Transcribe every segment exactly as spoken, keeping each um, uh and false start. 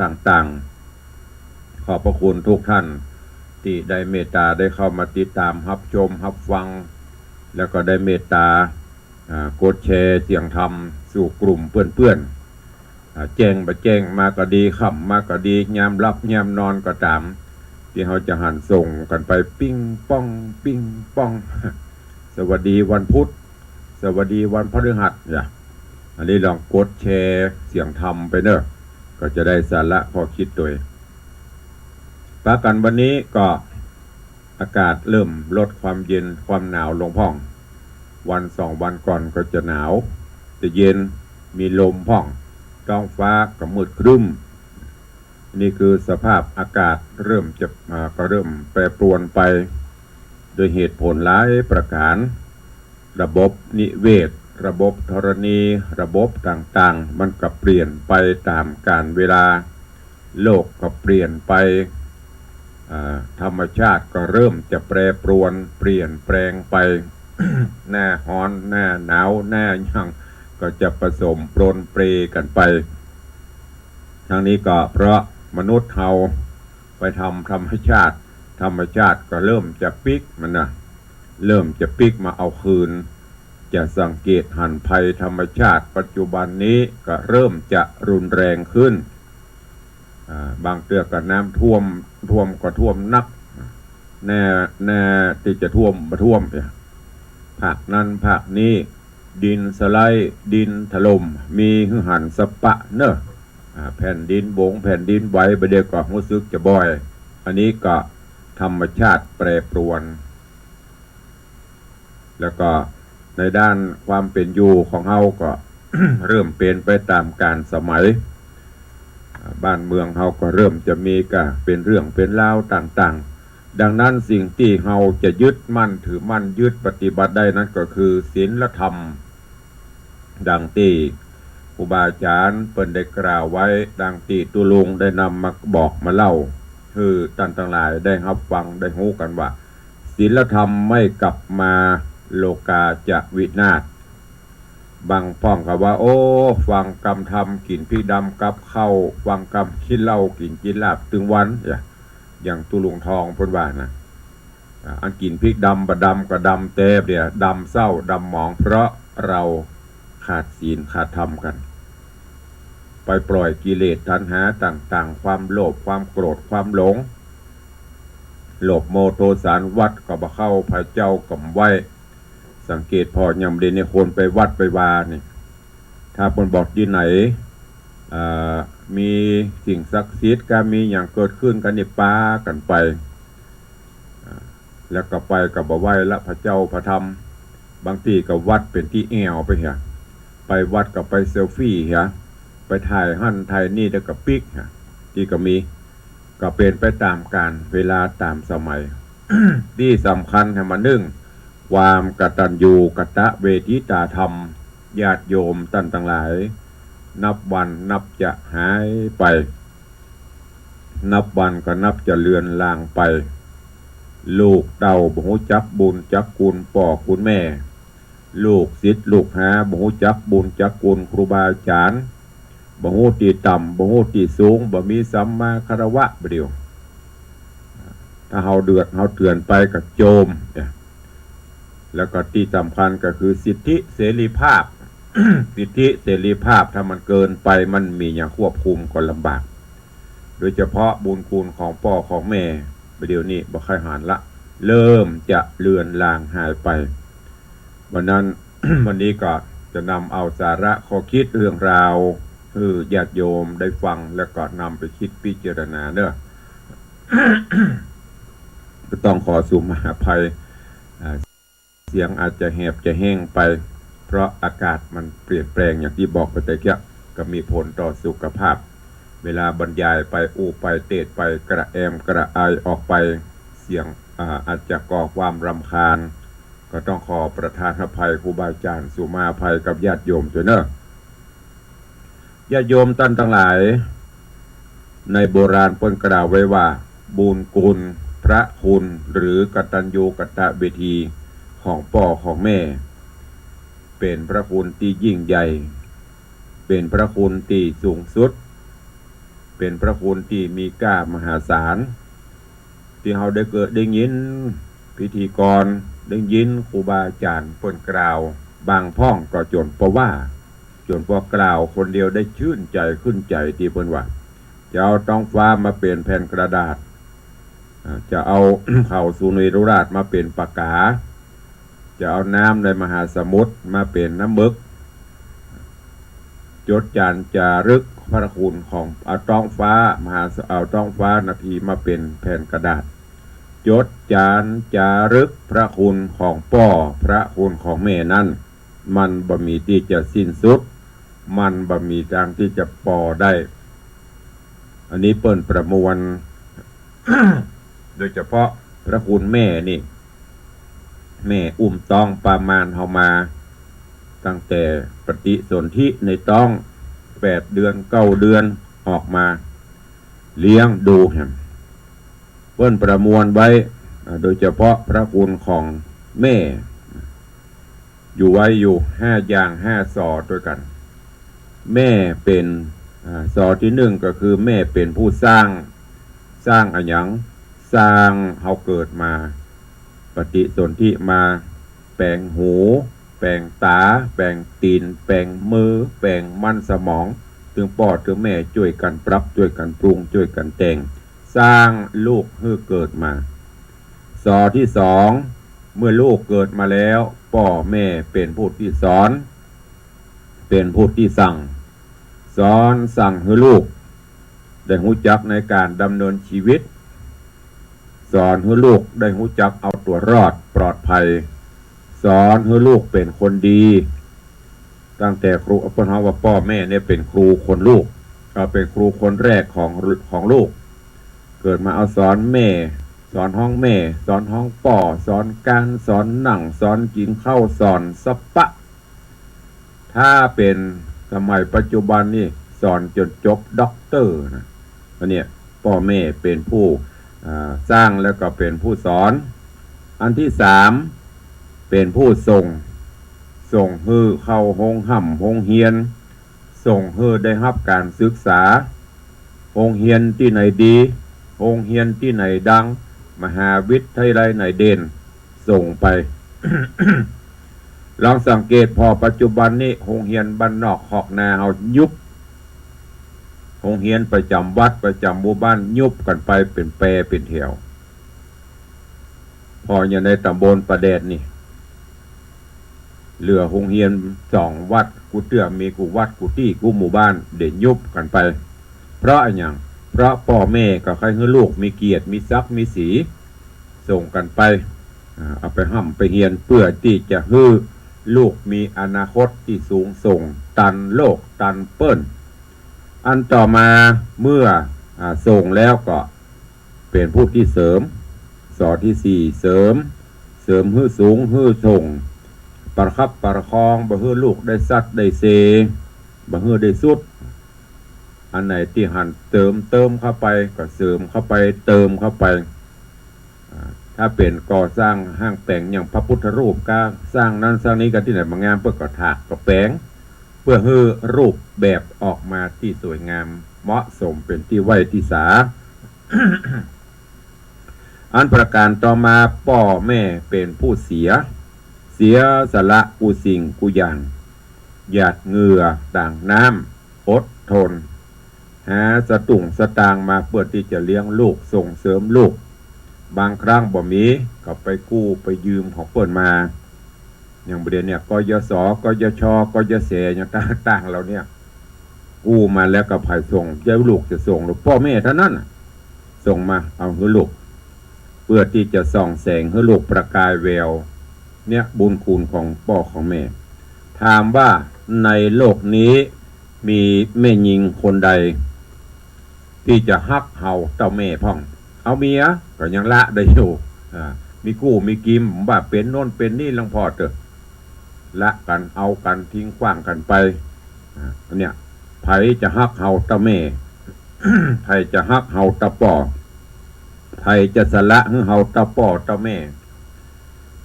ต่างๆ ขอบพระคุณทุกท่านตี้ได้เมตตาได้เข้ามาติดตามฮับชมฮับฟัง แล้วก็ได้เมตตา อ่า กดแชร์เสียงธรรมสู่กลุ่มเปื้อนๆ อ่า แจ้งบ่แจ้งมาก็ดี ค่ำมาก็ดี ยามหลับยามนอนก็ต๋าม ตี้เฮาจะหันส่งกั๋นไปปิ้งป้อง ปิ้งป้อง สวัสดีวันพุธ สวัสดีวันพฤหัส อย่า อันนี้ลองกดแชร์เสียงธรรมไปเน่อ ก็จะได้สาระข้อคิดตวย ปะกั๋นวันนี้ก็อากาศเริ่มลดความเย็นความหนาวลงพ่อง วันสองวันก่อนก็จะหนาว จะเย็น มีลมพ่อง ท้องฟ้าก็มืดครึ้ม นี่คือสภาพอากาศเริ่มจะ อ่า ก็เริ่มแปรปรวนไป โดยเหตุผลหลายประก๋าน ระบบนิเวศ ระบบธรณี ระบบต่างๆ มันก็เปลี่ยนไปต๋ามกาลเวลา โลกก็เปลี่ยนไป อ่า ธรรมชาติก็เริ่มจะแปรปรวน เปลี่ยนแปลงไป หน้าฮ้อน หน้าหนาว หน้าหยัง ก็จะผสมปรนเปรกั๋นไป ทั้งนี้ก็เพราะมนุษย์เฮาไปทำธรรมชาติ ธรรมชาติก็เริ่มจะปิ๊กมันนะ เริ่มจะปิ๊กมาเอาคืน จะสังเกตหันภัยธรรมชาติปัจจุบันนี้ก็เริ่มจะรุนแรงขึ้น อ่า บางเตื้อก็น้ำท่วม ท่วมก็ท่วมหนัก แน่ แน่ตี้จะท่วมบ่ท่วมเนี่ย ภาคนั้นภาคนี้ ดินสไลด์ ดินถล่ม มีหื้อหันสะปะเน่อ อ่า แผ่นดินบง แผ่นดินไหว บ่าเดี่ยวก็ฮู้สึกจะบ่อย อันนี้ก็ธรรมชาติแปรปรวน แล้วก็ในด้านความเป๋นอยู่ของเฮาก็ เริ่มเป๋นไปต๋ามกาลสมัย อ่า บ้านเมืองเฮาก็เริ่มจะมีก็เป๋นเรื่องเป๋นราวต่างๆ ดังนั้นสิ่งตี้เฮาจะยึดมั่นถือมั่น ยึดปฏิบัติได้นั้นก็คือศีลธรรม ดังตี้ครูบาอาจ๋ารย์เปิ้นได้กล่าวไว้ ดังตี้ตุ๊ลุงได้นำมาบอกมาเล่า หื้อต้านตังหลายได้ฮับฟังได้ฮู้กั๋นว่า ศีลธรรมไม่กลับมา โลกาจะวินาศ บางพ่องก็ว่า โอ้ ฟังกำธรรมกิ๋นพริกดำกับข้าว ฟังกำกิ๋นเหล้ากิ๋นจีนลาบตึงวัน อย่างตุ๊ลุงทองเปิ้นว่านะ อ่า อันกิ๋นพริกดำบ่ดำก็ดำแต๊เดียว ดำเศร้าดำหมอง เพราะเราขาดศีลขาดธรรมกั๋น ไปปล่อยกิเลสตัณหาต่างๆ ความโลภ ความโกรธ ความหลง โลภโมโทสัน วัดก็บ่เข้า พระเจ้าก็บ่ไหว้ สังเกตผ่อหย่ำเด่นในคนไปวัดไปวานี่ ถ้าเปิ้นบอกตี้ไหน อ่า มีสิ่งศักดิ์สิทธิ์ก็มีหยังเกิดขึ้นก็นี่ปากั๋นไป อ่า แล้วก็ไปก็บ่ไหว้ละพระเจ้าพระธรรม บางตี้ก็วัดเป๋นตี้แอ่วไปเหีย ไปวัดก็ไปเซลฟี่เหีย ไปถ่ายหั้นถ่ายนี่แล้วก็ปิ๊กเหีย ตี้ก็มี ก็เป๋นไปต๋ามกาลเวลาต๋ามสมัย ตี้สำคัญหื้อมานึ่ง ความกตัญญูกตเวทิตาธรรม ญาติโยมต้านตังหลาย นับวันนับจะหายไป นับวันก็นับจะเลือนลางไป ลูกเต้าบ่ฮู้จักบุญจักคุณป้อคุณแม่ ลูกศิษย์ลูกหาบ่ฮู้จักบุญจักคุณครูบาอาจ๋ารย์ บ่ฮู้ตี้ต่ำ บ่ฮู้ตี้สูง บ่มีสัมมาคารวะบ่าเดี่ยว ถ้าเฮาเดือดเฮาเถื่อนไปก็โจมเนี่ย แล้วก็ตี้สำคัญก็คือสิทธิเสรีภาพ สิทธิเสรีภาพถ้ามันเกินไป มันมีหยังควบคุมก็ลำบาก โดยเฉพาะบุญคุณของป้อของแม่ บ่าเดี่ยวนี้บ่ใค่หันละ เริ่มจะเลือนลางหายไป วันนั้น วันนี้ก็จะนำเอาสาระข้อคิดเรื่องราว หื้อญาติโยมได้ฟัง แล้วก็นำไปคิดพิจารณาเน่อ ก็ต้องขอสุมาอภัย อ่า เสียงอาจจะแหบจะแห้งไป เพราะอากาศมันเปลี่ยนแปลงอย่างตี้บอกไปแต่เกี้ย ก็มีผลต่อสุขภาพ เวลาบรรยายไปอู้ไปเตดไปกระแอมกระไอออกไป เสียง อ่า อาจจะก่อความรำคาญ ก็ต้องขอประทานอภัยครูบาอาจ๋ารย์ สุมาอภัยกับญาติโยมตวยเน่อ ญาติโยมต้านตังหลาย ในโบราณเปิ้นกล่าวไว้ว่า บุญคุณ พระคุณ หรือกตัญญูกตเวทีของป้อของแม่ เป๋นพระคุณตี้ยิ่งใหญ่ เป๋นพระคุณตี้สูงสุด เป๋นพระคุณตี้มีก้ามหาศาล ตี้เฮาได้เกยได้ยินพิธีกร ได้ยินครูบาอาจ๋ารย์เปิ้นกล่าว บางพ่องก็จ๋นปอว่า จ๋นปอกล่าวคนเดียวได้จื้นใจ๋ขึ้นใจ๋ ตี้เปิ้นว่า จะเอาต๊องฟ้ามาเป๋นแผ่นกระดาษ อ่า จะเอา เข้าสุเนรุราชมาเป๋นปากกา จะเอาน้ำในมหาสมุทรมาเป๋นน้ำหมึก จดจานจารึกพระคุณของ เอาต๊องฟ้ามหาส- เอาต๊องฟ้านาทีมาเป๋นแผ่นกระดาษ จดจานจารึกพระคุณของป้อ พระคุณของแม่นั้น มันบ่มีตี้จะสิ้นสุด มันบ่มีตางตี้จะปอได้ อันนี้เปิ้นประมวล โดยเฉพาะพระคุณแม่นี่ แม่อุ้มต๊องปามานเฮามา ตั้งแต่ปฏิสนธิในต๊อง แปดเดือน เก้าเดือน ออกมา เลี้ยงดูแหม เปิ้นประมวลไว้ อ่า โดยเฉพาะพระคุณของแม่ อยู่ไว้อยู่ห้าอย่างห้าซอด้วยกั๋น แม่เป๋น อ่า ซอตี้นึ่งก็คือแม่เป๋นผู้สร้าง สร้างอะหยัง สร้างเฮาเกิดมา ปฏิสนธิมา แป๋งหู แป๋งต๋า แป๋งตี๋น แป๋งมือ แป๋งมันสมอง ตึงป้อตึงแม่จ้วยกั๋นปรับ จ้วยกั๋นปรุง จ้วยกั๋นแต่ง สร้างลูกหื้อเกิดมา ซอตี้สอง เมื่อลูกเกิดมาแล้ว ป้อแม่เป๋นผู้ตี้สอน เป๋นผู้ตี้สั่ง สอนสั่งหื้อลูกได้ฮู้จักในก๋านดำเนินชีวิต สอนหื้อลูกได้ฮู้จักเอาตั๋วรอดปลอดภัย สอนหื้อลูกเป๋นคนดี ตั้งแต่ครู เปิ้นฮ้องว่าป้อแม่เนี่ยเป๋นครูคนลูก เอ่อ เป๋นครูคนแรกของ ของลูก เกิดมาเอาสอนแม่ สอนฮ้องแม่ สอนฮ้องป้อ สอนก๋าน สอนนั่ง สอนกิ๋นข้าว สอนสะปะ ถ้าเป๋นสมัยปัจจุบันนี่สอนจ๋นจบด็อกเตอร์นะ อันเนี้ยป้อแม่เป๋นผู้ อ่า สร้างแล้วก็เป๋นผู้สอน อันตี้สาม เป๋นผู้ส่ง ส่งหื้อเข้าโฮงฮ่ำโฮงเฮียน ส่งหื้อได้ฮับก๋านศึกษา โฮงเฮียนตี้ไหนดี โฮงเฮียนตี้ไหนดัง มหาวิทยาลัยไหนเด่น ส่งไป ลองสังเกตผ่อปัจจุบันนี้ โฮงเฮียนบ้านนอกคอกนาเฮายุบ โฮงเฮียนประจ๋ำวัดประจ๋ำหมู่บ้านยุบกั๋นไปเป๋นแปเป๋นแถว ผ่ออย่างในต๋ำบลป่าแดดนี่ เหลือโฮงเฮียนสองวัด กู้เตื้อมีกู้วัดกู้ตี้กู้หมู่บ้าน เดี๋ยวยุบกั๋นไป เพราะอะหยัง เพราะป้อแม่ก็ใค่หื้อลูกมีเกียรติ มีศักดิ์ มีศรี ส่งกั๋นไป อ่า เอาไปฮ่ำไปเฮียน เปื้อตี้จะหื้อลูกมีอนาคตตี้สูงส่ง ตันโลกตันเปิ้น อันต่อมาเมื่อ อ่า ส่งแล้วก็ เป๋นผู้ตี้เสริม ซอตี้สี่ เสริม เสริมหื้อสูงหื้อส่ง ประคับประคอง บ่หื้อลูกได้ซัดได้เซ บ่หื้อได้สุด อันไหนตี้หันเติม เติมเข้าไป ก็เสริมเข้าไป เติมเข้าไป อ่า ถ้าเป๋นก่อสร้างห้างแป๋งอย่างพระพุทธรูป ก็สร้างนั้นสร้างนี้ ก็ตี้ไหนบ่งาม เปิ้นก็ถากก็แป๋ง เปื้อหื้อรูปแบบออกมาตี้สวยงาม เหมาะสมเป๋นตี้ไหว้ตี้สา อันประก๋านต่อมา ป้อแม่เป๋นผู้เสีย เสียสละกู้สิ่งกู้อย่าง หยาดเหงื่อต่างน้ำ อดทน หาสตุ้งสตางค์มาเปื้อตี้จะเลี้ยงลูก ส่งเสริมลูก บางครั้งบ่มี ก็ไปกู้ไปยืมของเปิ้นมา อย่างบ่าเดี่ยวเนี่ย กยศ กยช กยศ อย่างต่างๆ เหล่าเนี่ย กู้มาแล้วก็ใผส่ง เจ้าลูกจะส่งหรือป้อแม่เต้านั้นน่ะ ส่งมาเอาหื้อลูก เปื้อตี้จะส่องแสงหื้อลูกประกายแวว เนี่ยบุญคุณของป้อของแม่ ถามว่าในโลกนี้มีแม่ญิงคนใด ตี้จะฮักเฮาเต้าแม่พ่อง เอาเมียก็ยังละได้อยู่ อ่า มีกู้มีกิม บ่าเป๋นโน่นเป๋นนี่ หลวงพ่อเต๊อะ ละกั๋น เอากั๋น ทิ้งขว้างกั๋นไป อ่า อันเนี้ย ใผจะฮักเฮาเต้าแม่ ใผจะฮักเฮาเต้าป้อ ใผจะสละหื้อเฮาเต้าป้อเต้าแม่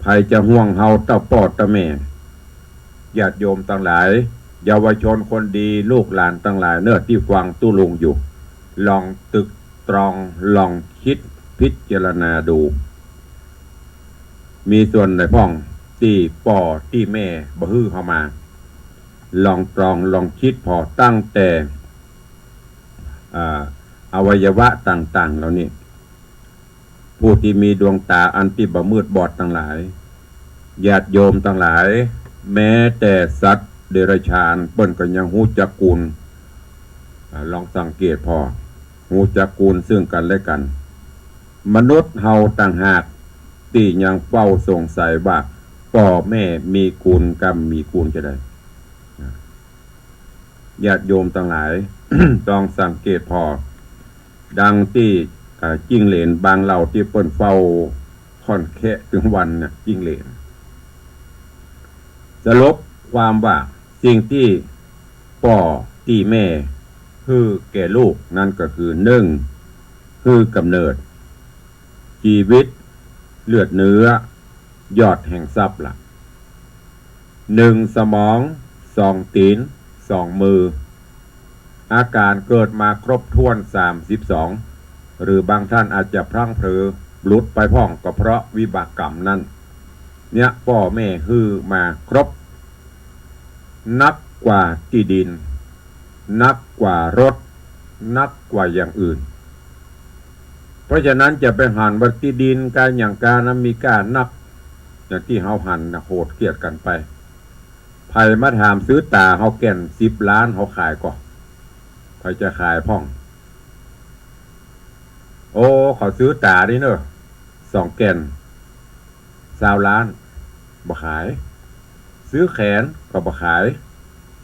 ใผจะห่วงเฮาเต้าป้อเต้าแม่ ญาติโยมตังหลาย เยาวชนคนดี ลูกหลานตังหลายเน่อ ตี้ฟังตุ๊ลุงอยู่ ลองตึกตรอง ลองกึ๊ดพิจารณาดู มีส่วนใดพ่องตี้ป้อตี้แม่บ่หื้อเฮามา ลองตรองลองกึ๊ดผ่อตั้งแต่ อ่า อวัยวะต่างๆ เหล่านี้ ผู้ตี้มีดวงต๋าอันตี้บ่มืดบอดตังหลาย ญาติโยมตังหลาย แม้แต่สัตว์เดรัจฉานเปิ้นก็ยังฮู้จักกู๋น อ่า ลองสังเกตผ่อ ฮู้จักกู๋นซึ่งกั๋นและกั๋น มนุษย์เฮาต่างหากตี้ยังเฝ้าสงสัยว่าป้อแม่มีกู๋นกำมีกู๋นจาใด ญาติโยมตังหลาย ลองสังเกตผ่อ ดังตี้ อ่า จิ้งเหลนบางเหล่าตี้เปิ้นเฝ้าค่อนแคะตึงวันน่ะ จิ้งเหลน สรุปความว่าสิ่งตี้ป้อตี้แม่หื้อแก่ลูกนั้นก็คือ นึ่ง หื้อก๋ำเนิด จีวิต เลือดเนื้อ ยอดแห่งทรัพย์ละ นึ่งสมอง สองตี๋น สองมือ อาก๋านเกิดมาครบถ้วน สามสิบสอง หรือบางท่านอาจจะพลั้งเผลอหลุดไปพ่องก็เพราะวิบากกรรมนั้น เนี่ยป้อแม่หื้อมาครบ นักกว่าตี้ดิน นักกว่ารถ นักกว่าอย่างอื่น เพราะฉะนั้นจะไปหันว่าตี้ดินก้าหยังก้านั้นมีก้านัก อย่างตี้เฮาหันน่ะ โหดเกียจกั๋นไป ใผมาถามซื้อต๋าเฮาแก่นสิบล้านเฮาขายก่อ ใผจะขายพ่อง โอ้ เขาซื้อต๋านี่เน่อ สองแก่น ซาวล้าน บ่ขาย ซื้อแขนก็บ่ขาย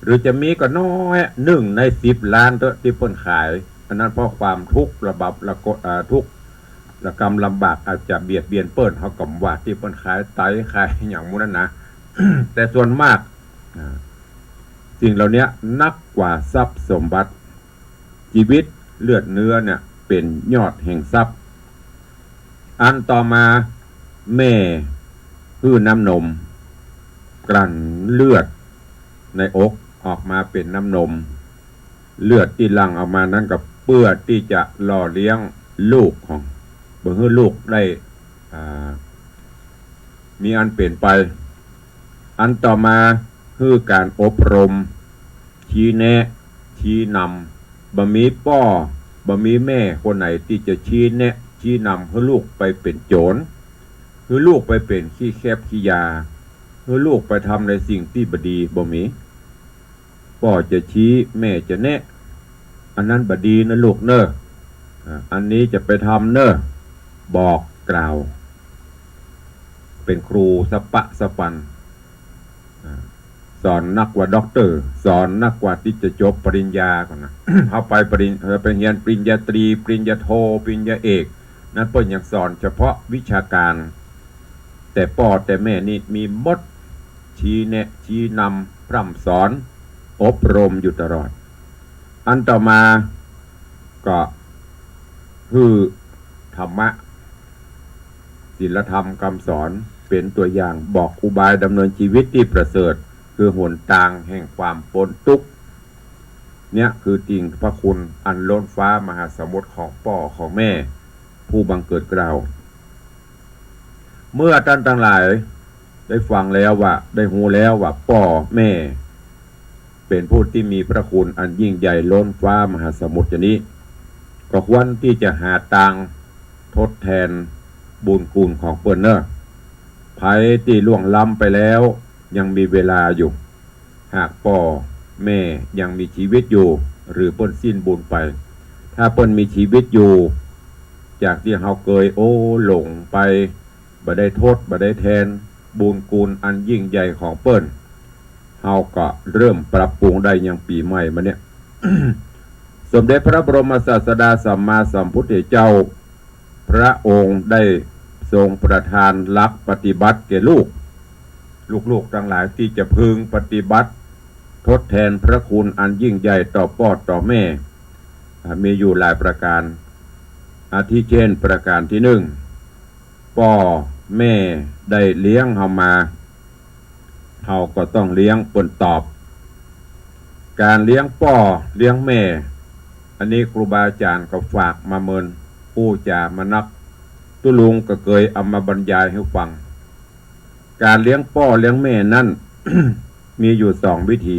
หรือจะมีก็น้อย นึ่งในสิบล้านเต๊อะตี้เปิ้นขาย อันนั้นเพราะความทุกข์ระบำระกด เอ่อ ทุกข์ระกำลำบากอาจจะเบียดเบียนเปิ้น เฮาก็บ่ว่า ตี้เปิ้นขายไตขายหยังหมู่นั้นนะ แต่ส่วนมาก อ่า สิ่งเหล่านี้นักกว่าทรัพย์สมบัติ จีวิต เลือดเนื้อเนี่ยเป๋นยอดแห่งทรัพย์ อันต่อมา แม่หื้อน้ำนม กลั่นเลือดในอกออกมาเป๋นน้ำนม เลือดตี้หลั่งออกมานั้นก็เปื้อตี้จะหล่อเลี้ยงลูกของ บ่หื้อลูกได้ อ่า มีอันเป๋นไป อันต่อมา หื้อก๋านอบรม ชี้แนะ ชี้นำ บ่มีป้อ บ่มีแม่คนไหนตี้จะชี้แนะ ชี้นำหื้อลูกไปเป๋นโจ๋ร หื้อลูกไปเป๋นขี้แคบขี้ยา หื้อลูกไปทำในสิ่งตี้บ่ดี บ่มี ป้อจะชี้ แม่จะแนะ อันนั้นบ่ดีนะลูกเน่อ อ่า อันนี้จะไปทำเน่อ บอกกล่าว เป๋นครูสะปะสะปัน อ่า สอนนักกว่าด็อกเตอร์ สอนนักกว่าตี้จะจบปริญญาก่อนนะ เฮาไปปริญ เฮาไปเฮียนปริญญาตรี ปริญญาโท ปริญญาเอก นั้นเปิ้นยังสอนเฉพาะวิชาการ แต่ป้อแต่แม่นี่มีหมด ชี้แนะ ชี้นำ พร่ำสอน อบรมอยู่ตลอด อันต่อมาก็หื้อธรรมะ ศีลธรรมคำสอน เป๋นตั๋วอย่าง บอกอุบายดำเนินชีวิตตี้ประเสริฐ คือหนตางแห่งความป๊นตุ๊กข์ เนี่ยคือติ่งพระคุณอันล้นฟ้ามหาสมุทรของป้อของแม่ ผู้บังเกิดเกล้า เมื่อต้านตังหลายได้ฟังแล้วว่า ได้ฮู้แล้วว่าป้อแม่เป๋นผู้ตี้มีพระคุณอันยิ่งใหญ่ล้นฟ้ามหาสมุทรอย่างนี้ ก็ควรตี้จะหาตางทดแทนบุญคุณของเปิ้นเน่อ ใผตี้ล่วงล้ำไปแล้วยังมีเวลาอยู่ หากป้อแม่ยังมีชีวิตอยู่ หรือเปิ้นสิ้นบุญไป ถ้าเปิ้นมีชีวิตอยู่ จากตี้เฮาเกย โอ้ หลงไป บ่ได้ทด บ่ได้แทนบุญคุณอันยิ่งใหญ่ของเปิ้น เฮาก็เริ่มปรับปรุงได้ยังปี๋ใหม่มาเนี่ย สมเด็จพระบรมศาสดาสัมมาสัมพุทธเจ้า พระองค์ได้ทรงประทานหลักปฏิบัติแก่ลูก ลูกๆตังหลายตี้จะพึงปฏิบัติทดแทนพระคุณอันยิ่งใหญ่ต่อป้อต่อแม่ อ่า มีอยู่หลายประการ อาทิเช่นประการตี้นึ่ง ป้อแม่ได้เลี้ยงเฮามา เฮาก็ต้องเลี้ยงเปิ้นตอบ ก๋านเลี้ยงป้อเลี้ยงแม่ อันนี้ครูบาอาจ๋ารย์ก็ฝากมาเมิน อู้จ๋ามานัก ตุ๊ลุงก็เกยเอามาบรรยายหื้อฟัง ก๋านเลี้ยงป้อเลี้ยงแม่นั้น มีอยู่สองวิธี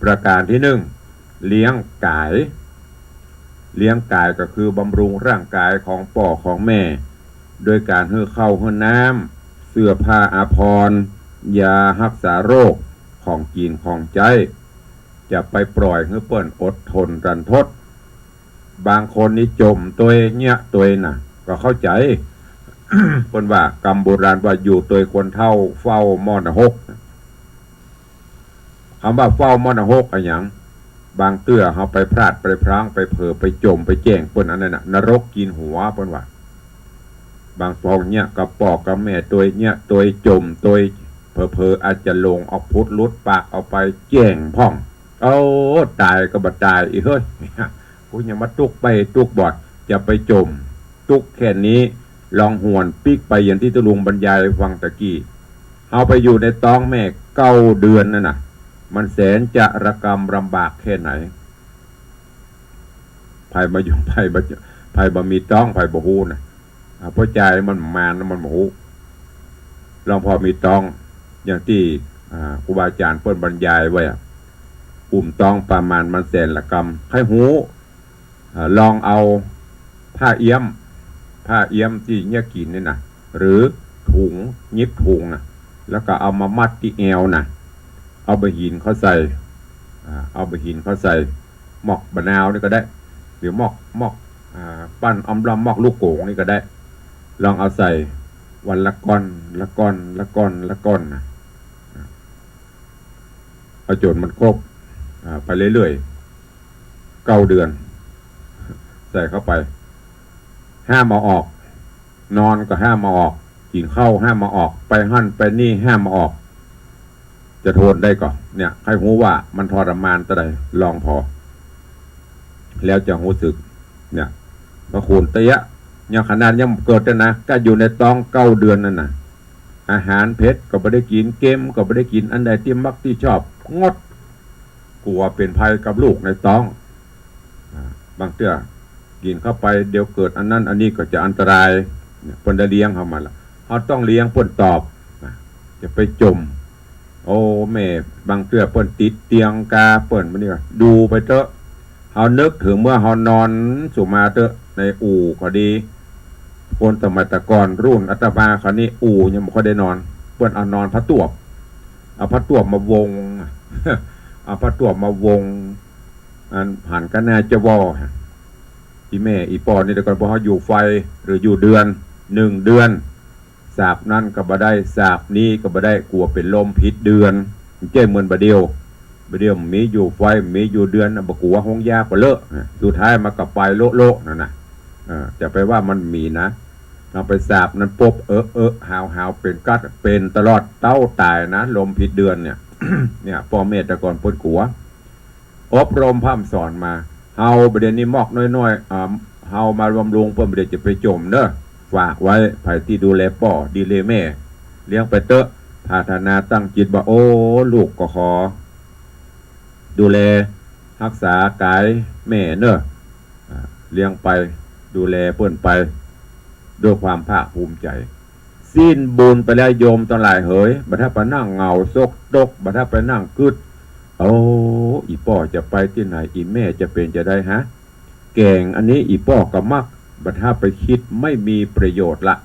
ประก๋านตี้นึ่ง เลี้ยงก๋าย เลี้ยงก๋ายก็คือบำรุงร่างก๋ายของป้อของแม่ โดยก๋านหื้อข้าวหื้อน้ำ เสื้อผ้าอาภรณ์ ยาฮักษาโรค ของกิ๋นของใจ๊ จะไปปล่อยหื้อเปิ้นอดทนรันทด บางคนนี่จ่มตวยเยียะตวยน่ะ ก็เข้าใจ๋ เปิ้นว่ากำโบราณว่าอยู่ตวยคนเฒ่าเฝ้าหม้อนรก กำว่าเฝ้าหม้อนรกอะหยัง บางเตื้อเฮาไปพลาดไปพลั้งไปเผลอไปจ่มไปแจ้งเปิ้นอันนั้นน่ะ นรกกิ๋นหัวเปิ้นว่า บางป้องเยียะกับป้อกับแม่ตวยเยียะตวยจ่มตวย เผลอๆ อาจจะหลงออกผุดหลุดปากออกไปแจ้งพ่อง โอ้ ต๋ายก็บ่ต๋าย อิเฮ้ย กูยังมาตุ๊กใบ้ตุ๊กบอด จะไปจ่ม ตุ๊กแค่นี้ ลองหวนปิ๊กไปอย่างตี้ตุ๊ลุงบรรยายฟังตะกี้ เฮาไปอยู่ในต๊องแม่เก้าเดือนนั่นน่ะ มันแสนจะระกำลำบากแค่ไหน ใผบ่อยู่ ใผบ่ ใผบ่มีต๊อง ใผบ่ฮู้น่ะ อ่า เพราะจายมันมาน มันบ่ฮู้ ลองผ่อมีต๊อง อย่างตี้ อ่า ครูบาอาจ๋ารย์เปิ้นบรรยายไว้อะ อุ้มต๊องประมาณมันแสนละกำ ใค่ฮู้ อ่า ลองเอาผ้าเอี้ยม ผ้าเอี้ยมตี้เยียะกิ๋นนี่น่ะ หรือถุง หยิบถุงน่ะ แล้วก็เอามามัดตี้แอวน่ะ เอาบ่าหินเข้าใส่ อ่า เอาบ่าหินเข้าใส่ หมอกบ่านาวนี่ก็ได้ หรือหมอก หมอก อ่า ปั้นอำล่อมหมอกลูกโก๋งนี่ก็ได้ ลองเอาใส่วันละก้อน ละก้อน ละก้อน ละก้อนน่ะ เอาจ๋นมันครบ อ่า ไปเรื่อยๆ เก้าเดือน ใส่เข้าไป ห้ามเอาออก นอนก็ห้ามเอาออก กิ๋นข้าวห้ามเอาออก ไปหั้นไปนี่ห้ามเอาออก จะทนได้ก่อ เนี่ย ใค่ฮู้ว่ามันทรมานเต้าใด ลองผ่อ แล้วจะฮู้สึก เนี่ย พระคุณเตี้ย ยังขนาดยังบ่เกิดเลยนะ ก็อยู่ในต๊องเก้าเดือนนั่นน่ะ อาหารเผ็ดก็บ่ได้กิ๋น เค็มก็บ่ได้กิ๋น อันใดตี้มักตี้ชอบ งด กั๋วเป๋นภัยกับลูกในต๊อง อ่า บางเตื้อกิ๋นเข้าไป เดี๋ยวเกิดอันนั้นอันนี้ก็จะอันตราย เนี่ย เปิ้นได้เลี้ยงเฮามาละ เฮาต้องเลี้ยงเปิ้นตอบ นะ จะไปจ่ม โอ้ แม่ บางเตื้อเปิ้นติดเตียงกา เปิ้นบ่นี่ก็ดูไปเต๊อะ เฮานึกเถิงเมื่อเฮานอนสุมาเต๊อะ ในอู่ก็ดี คนสมัยแต่ก่อนรุ่นอาตมาเขานี่อู่ยังบ่ค่อยได้นอน เปิ้นเอานอนผ้าตวบ เอาผ้าตวบมาวง เอาผ้าตวบมาวง อันหันก้าหน้าจะว่อ อีแม่อีป้อนี่แต่ก่อนพวกเฮาอยู่ไฟหรืออยู่เดือน นึ่งเดือน สาบนั้นก็บ่ได้ สาบนี้ก็บ่ได้ กั๋วเป๋นลมผิดเดือน เจ้าเหมือนบ่าเดี่ยว บ่าเดี่ยวมีอยู่ไฟ มีอยู่เดือนน่ะ บ่กั๋ว ฮงยาก็เลอะ สุดท้ายมันก็ไปโละๆ นั่นน่ะ เออ จะไปว่ามันมีนะ ลองไปสาบนั้นปุ๊บ เออ เออ หาว หาว เป๋นกั๊ด เป๋นตลอดเต้าต๋ายนะ ลมผิดเดือนเนี่ย เนี่ย ป้อแม่แต่ก่อนเปิ้นกั๋ว อบรมพร่ำสอนมา เฮาบ่าเดี่ยวนี้มอกน้อยๆ อ่า เฮามาบำรุงเปิ้น บ่าเดี่ยวจะไปจ่มเน่อ ฝากไว้ ใผตี้ดูแลป้อ ดูแลแม่ เลี้ยงไปเต๊อะ ปรารถนาตั้งจิตว่า โอ้ ลูกก็ขอ ดูแลฮักษาก๋ายแม่เน่อ อ่า เลี้ยงไป ดูแลเปิ้นไป ด้วยความภาคภูมิใจ๋ สิ้นบุญไปแล้วโยมตังหลายเหย บ่าถ้าไปนั่งเหงาซกตก บ่าถ้าไปนั่งกึ๊ด โอ้ อี่ป้อจะไปตี้ไหน อี่แม่จะเป๋นจาใดฮะ แก๋งอันนี้อี่ป้อก็มัก บ่าถ้าไปกึ๊ดไม่มีประโยชน์ละ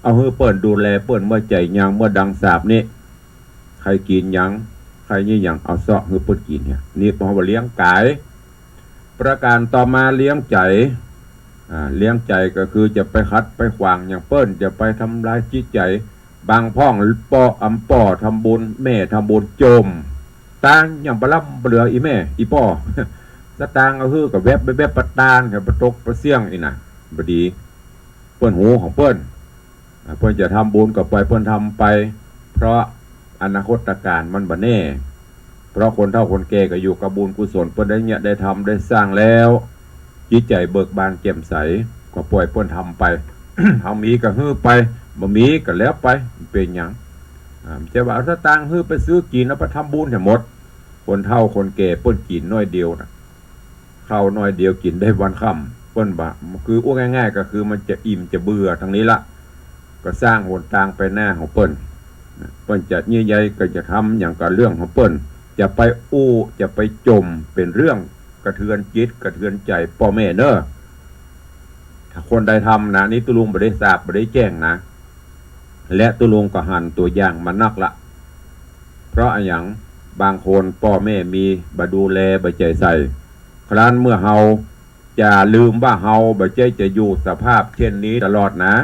เอาหื้อเปิ้นดูแลเปิ้นเมื่อใจ๋ยัง เมื่อดังสาบนี้ ใผกิ๋นหยัง ใผนี่หยัง เอาเซาะหื้อเปิ้นกิ๋นเนี่ย นี่เปิ้นว่าเลี้ยงก๋าย ประก๋านต่อมาเลี้ยงใจ๋ อ่า เลี้ยงใจ๋ก็คือจะไปขัดไปขวางหยังเปิ้น จะไปทำลายจิตใจ๋ บางพ่องป้อ อำป้อทำบุญ แม่ทำบุญจ่ม ตางค์ยังบ่ล้ำบ่เหลืออี่แม่อี่ป้อ สตางค์เอาหื้อก็แวบแวบๆ ปะตาน ก็ปะตกปะเสี้ยงอี้น่ะ บ่ดี เปิ้นฮู้ของเปิ้น อ่า เปิ้นจะทำบุญก็ปล่อยเปิ้นทำไป เพราะอนาคตก๋านมันบ่แน่ เพราะคนเฒ่าคนแก่ก็อยู่กับบุญกุศล เปิ้นได้เยียะได้ทำได้สร้างแล้ว จิตใจ๋เบิกบานแจ่มใส ก็ปล่อยเปิ้นทำไป เฮามีก็หื้อไป บ่มีก็แล้วไป บ่เป๋นหยัง อ่า จะว่าเอาสตางค์หื้อไปซื้อกิ๋น เอาไปทำบุญหื้อหมด คนเฒ่าคนแก่เปิ้นกิ๋นน้อยเดียวน่ะ ข้าวน้อยเดียวกิ๋นได้วันค่ำ เปิ้นว่า คืออู้ง่ายๆ ก็คือมันจะอิ่มจะเบื่อตางนี้ละ ก็สร้างหนตางไปหน้าของเปิ้น เปิ้นจะเยียะใยก็จะทำหยังก็เรื่องของเปิ้น จะไปอู้จะไปจ่มเป๋นเรื่องกระเทือนจิตกระเทือนใจ๋ป้อแม่เน่อ ถ้าคนใดทำนะ นี่ตุ๊ลุงบ่ได้สาปบ่ได้แจ้งนะ และตุ๊ลุงก็หันตั๋วอย่างมานักละ เพราะอะหยัง บางคนป้อแม่มีบ่ดูแลบ่ใจ๋ใส่ ครั้นเมื่อเฮาจะลืมว่าเฮาบ่ใจ้จะอยู่สภาพเช่นนี้ตลอดนะ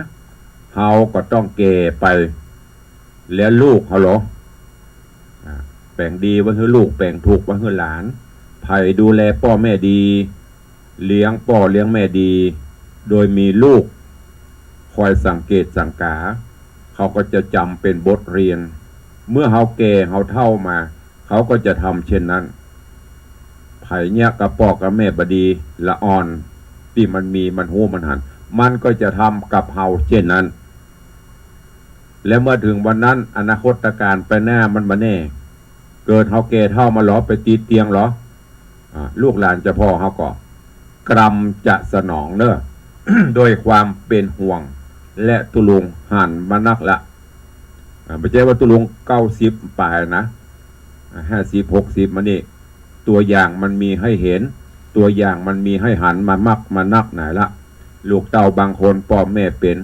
เฮาก็ต้องแก่ไป แล้วลูกเฮาเหรอ อ่า แป๋งดีไว้หื้อลูก แป๋งถูกไว้หื้อหลาน ใผดูแลป้อแม่ดี เลี้ยงป้อเลี้ยงแม่ดี โดยมีลูกคอยสังเกตสังกา เขาก็จะจ๋ำเป๋นบทเรียน เมื่อเฮาแก่เฮาเฒ่ามา เขาก็จะทำเช่นนั้น ใผเยียะกับป้อกับแม่บ่ดี ละอ่อน ตี้มันมีมันฮู้มันหัน มันก็จะทำกับเฮาเช่นนั้น และเมื่อเถิงวันนั้น อนาคตก๋านไปหน้ามันบ่แน่ เกิดเฮาแก่เฒ่ามาเหรอ ไปติดเตียงเหรอ อ่า ลูกหลานจะผ่อเฮาก่อ กรรมจะสนองเน่อ ด้วยความเป๋นห่วง และตุ๊ลุงหันมานักละ อ่า บ่ใจ้ว่าตุ๊ลุงเก้าสิบป๋ายนะ อ่า ห้าสิบ หกสิบ มานี่ ตั๋วอย่างมันมีหื้อหัน ตั๋วอย่างมันมีหื้อหันมามักมานักหนายละ ลูกเต้าบางคนป้อแม่เป๋น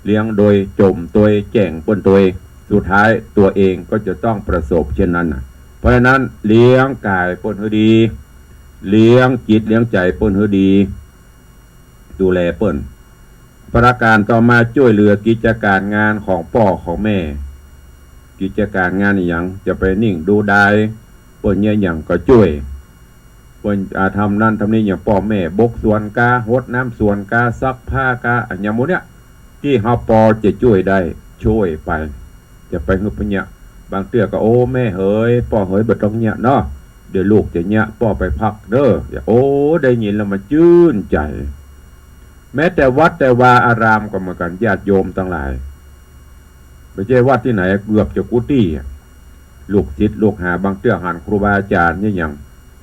เลี้ยงโดยจ่มตวยแจ้งเปิ้นตวย สุดท้ายตั๋วเองก็จะต้องประสบเช่นนั้นน่ะ เพราะฉะนั้นเลี้ยงก๋ายเปิ้นหื้อดี เลี้ยงจิตเลี้ยงใจ๋เปิ้นหื้อดี ดูแลเปิ้น ประก๋านต่อมาจ้วยเหลือกิจก๋านงานของป้อของแม่ กิจก๋านงานอะหยัง จะไปนิ่งดูดาย เปิ้นเยียะหยังก็จ้วย เปิ้น อ่า ทำนั้นทำนี้ อย่างป้อแม่บกสวนกา หดน้ำสวนกา ซักผ้ากา อะหยังหมู่เนี้ย ตี้เฮาปอจะจ้วยได้ จ้วยไป จะไปหื้อเปิ้นเยียะ บางเตื้อก็ โอ้ แม่เหย ป้อเหย บ่ต้องเยียะเนาะ เดี๋ยวลูกจะเยียะ ป้อไปพักเน่อ โอ้ ได้ยินแล้วมันจื้นใจ๋ แม้แต่วัดแต่วาอารามก็เหมือนกั๋น ญาติโยมตังหลาย บ่ใจ้วัดตี้ไหน เกือบจะกู้ตี้อะ ลูกศิษย์ลูกหา บางเตื้อหันครูบาอาจ๋ารย์เยียะหยัง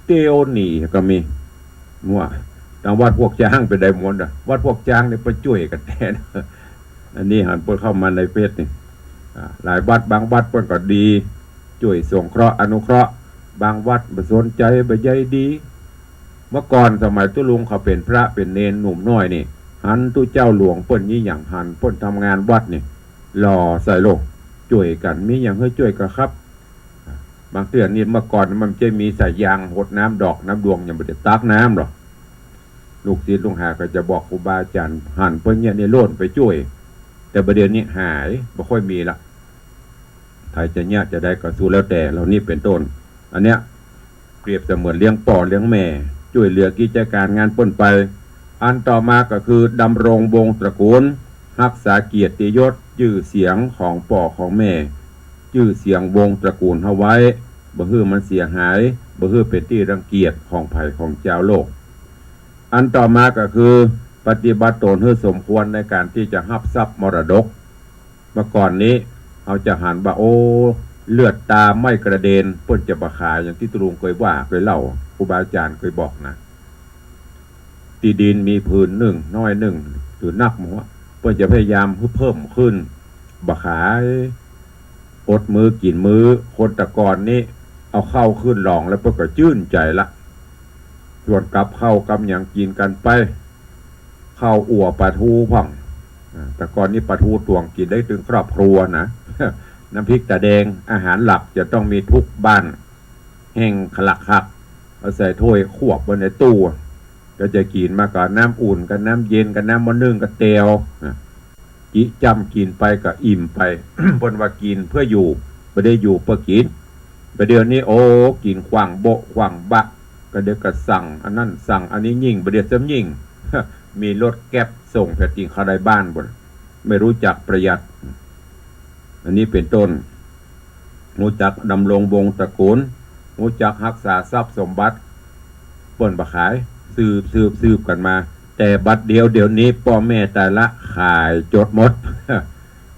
เตียวหนีก็มี มั่ว ตางวัดพวกจ๊างไปได้หมดอะ วัดพวกจ๊างนี่ไปจ้วยกั๋นแต๊นะ อันนี้หันเปิ้นเข้ามาในเฟซนี่ อ่า หลายวัด บางวัดเปิ้นก็ดี จ้วยสงเคราะห์อนุเคราะห์ บางวัดบ่สนใจ๋ บ่ใยดี เมื่อก่อนสมัยตุ๊ลุงเขาเป๋นพระเป๋นเณรหนุ่มน้อยนี่ หันตุ๊เจ้าหลวงเปิ้นเยียะหยัง หันเปิ้นทำงานวัดนี่ หล่อใส่โลก จ้วยกั๋น มีหยังหื้อจ้วยก็ครับ บางเตื้อนี่เมื่อก่อนมันจะมีสายยางหดน้ำดอกน้ำดวง ยังบ่ได้ตักน้ำหรอก ลูกศิษย์ลูกหาก็จะบอกครูบาอาจ๋ารย์ หันเปิ้นเยียะนี่โล่นไปจ้วย แต่บ่าเดี่ยวนี้หาย บ่ค่อยมีละ ใผจะเยียะจะได้ก็สุดแล้วแต่ เหล่านี้เป๋นต้น อันเนี้ยเปรียบเสมือนเลี้ยงป้อเลี้ยงแม่ จ้วยเหลือกิจก๋านงานเปิ้นไป อันต่อมาก็คือดำรงวงศ์ตระกูล ฮักษาเกียรติยศ จื้อเสียงของป้อของแม่ จื้อเสียงวงศ์ตระกูลเฮาไว้ บ่หื้อมันเสียหาย บ่หื้อเป๋นตี้รังเกียจของใผของจาวโลก อันต่อมาก็คือปฏิบัติตนหื้อสมควรในก๋านตี้จะฮับทรัพย์มรดก เมื่อก่อนนี้เฮาจะหันว่า โอ้ เลือดตาไม่กระเด็น เปิ้นจะบ่ขาย อย่างตี้ตุ๊ลุงเคยว่า เคยเล่า ครูบาอาจ๋ารย์เคยบอกนะ ตี้ดินมีผืนนึ่ง น้อยนึ่ง หรือนักหมด เปิ้นจะพยายามหื้อเพิ่มขึ้น บ่ขาย อดมื้อกิ๋นมื้อ คนแต่ก่อนนี้ เอาข้าวขึ้นหลองแล้วเปิ้นก็จื้นใจ๋ละ ส่วนกับข้าวกับหยังกิ๋นกั๋นไป ข้าวอั่วป๋าทูพ่อง อ่า แต่ก่อนนี้ป๋าทูตวงกิ๋นได้ตึงครอบครัวนะ น้ำพริกต๋าแดง อาหารหลักจะต้องมีทุกบ้าน แห้งขลักขัก เอาใส่ถ้วยควบไว้ในตู้ ก็จะกิ๋นมากับน้ำอุ่น กับน้ำเย็น กับน้ำหม้อนึ่ง กับแจ่ว อ่ะ จิจ้ำกิ๋นไปก็อิ่มไป เปิ้นว่ากิ๋นเพื่ออยู่ บ่ได้อยู่เพื่อกิ๋น บ่าเดี่ยวนี้ โอ้ กิ๋นขว้างโบ๊ะขว้างบะ ก็เดี๋ยวก็สั่งอันนั้นสั่งอันนี้ ยิ่งบ่าเดี่ยวซ้ำยิ่ง มีรถแกร็บส่งแผดติ่งเข้าในบ้านหมด ไม่รู้จักประหยัด อันนี้เป๋นต้น ฮู้จักดำรงวงศ์ตระกูล ฮู้จักฮักษาทรัพย์สมบัติ เปิ้นบ่ขาย สืบ สืบ สืบกั๋นมา แต่บัดเดี๋ยว เดี๋ยวนี้ป้อแม่แต่ละขายจดหมด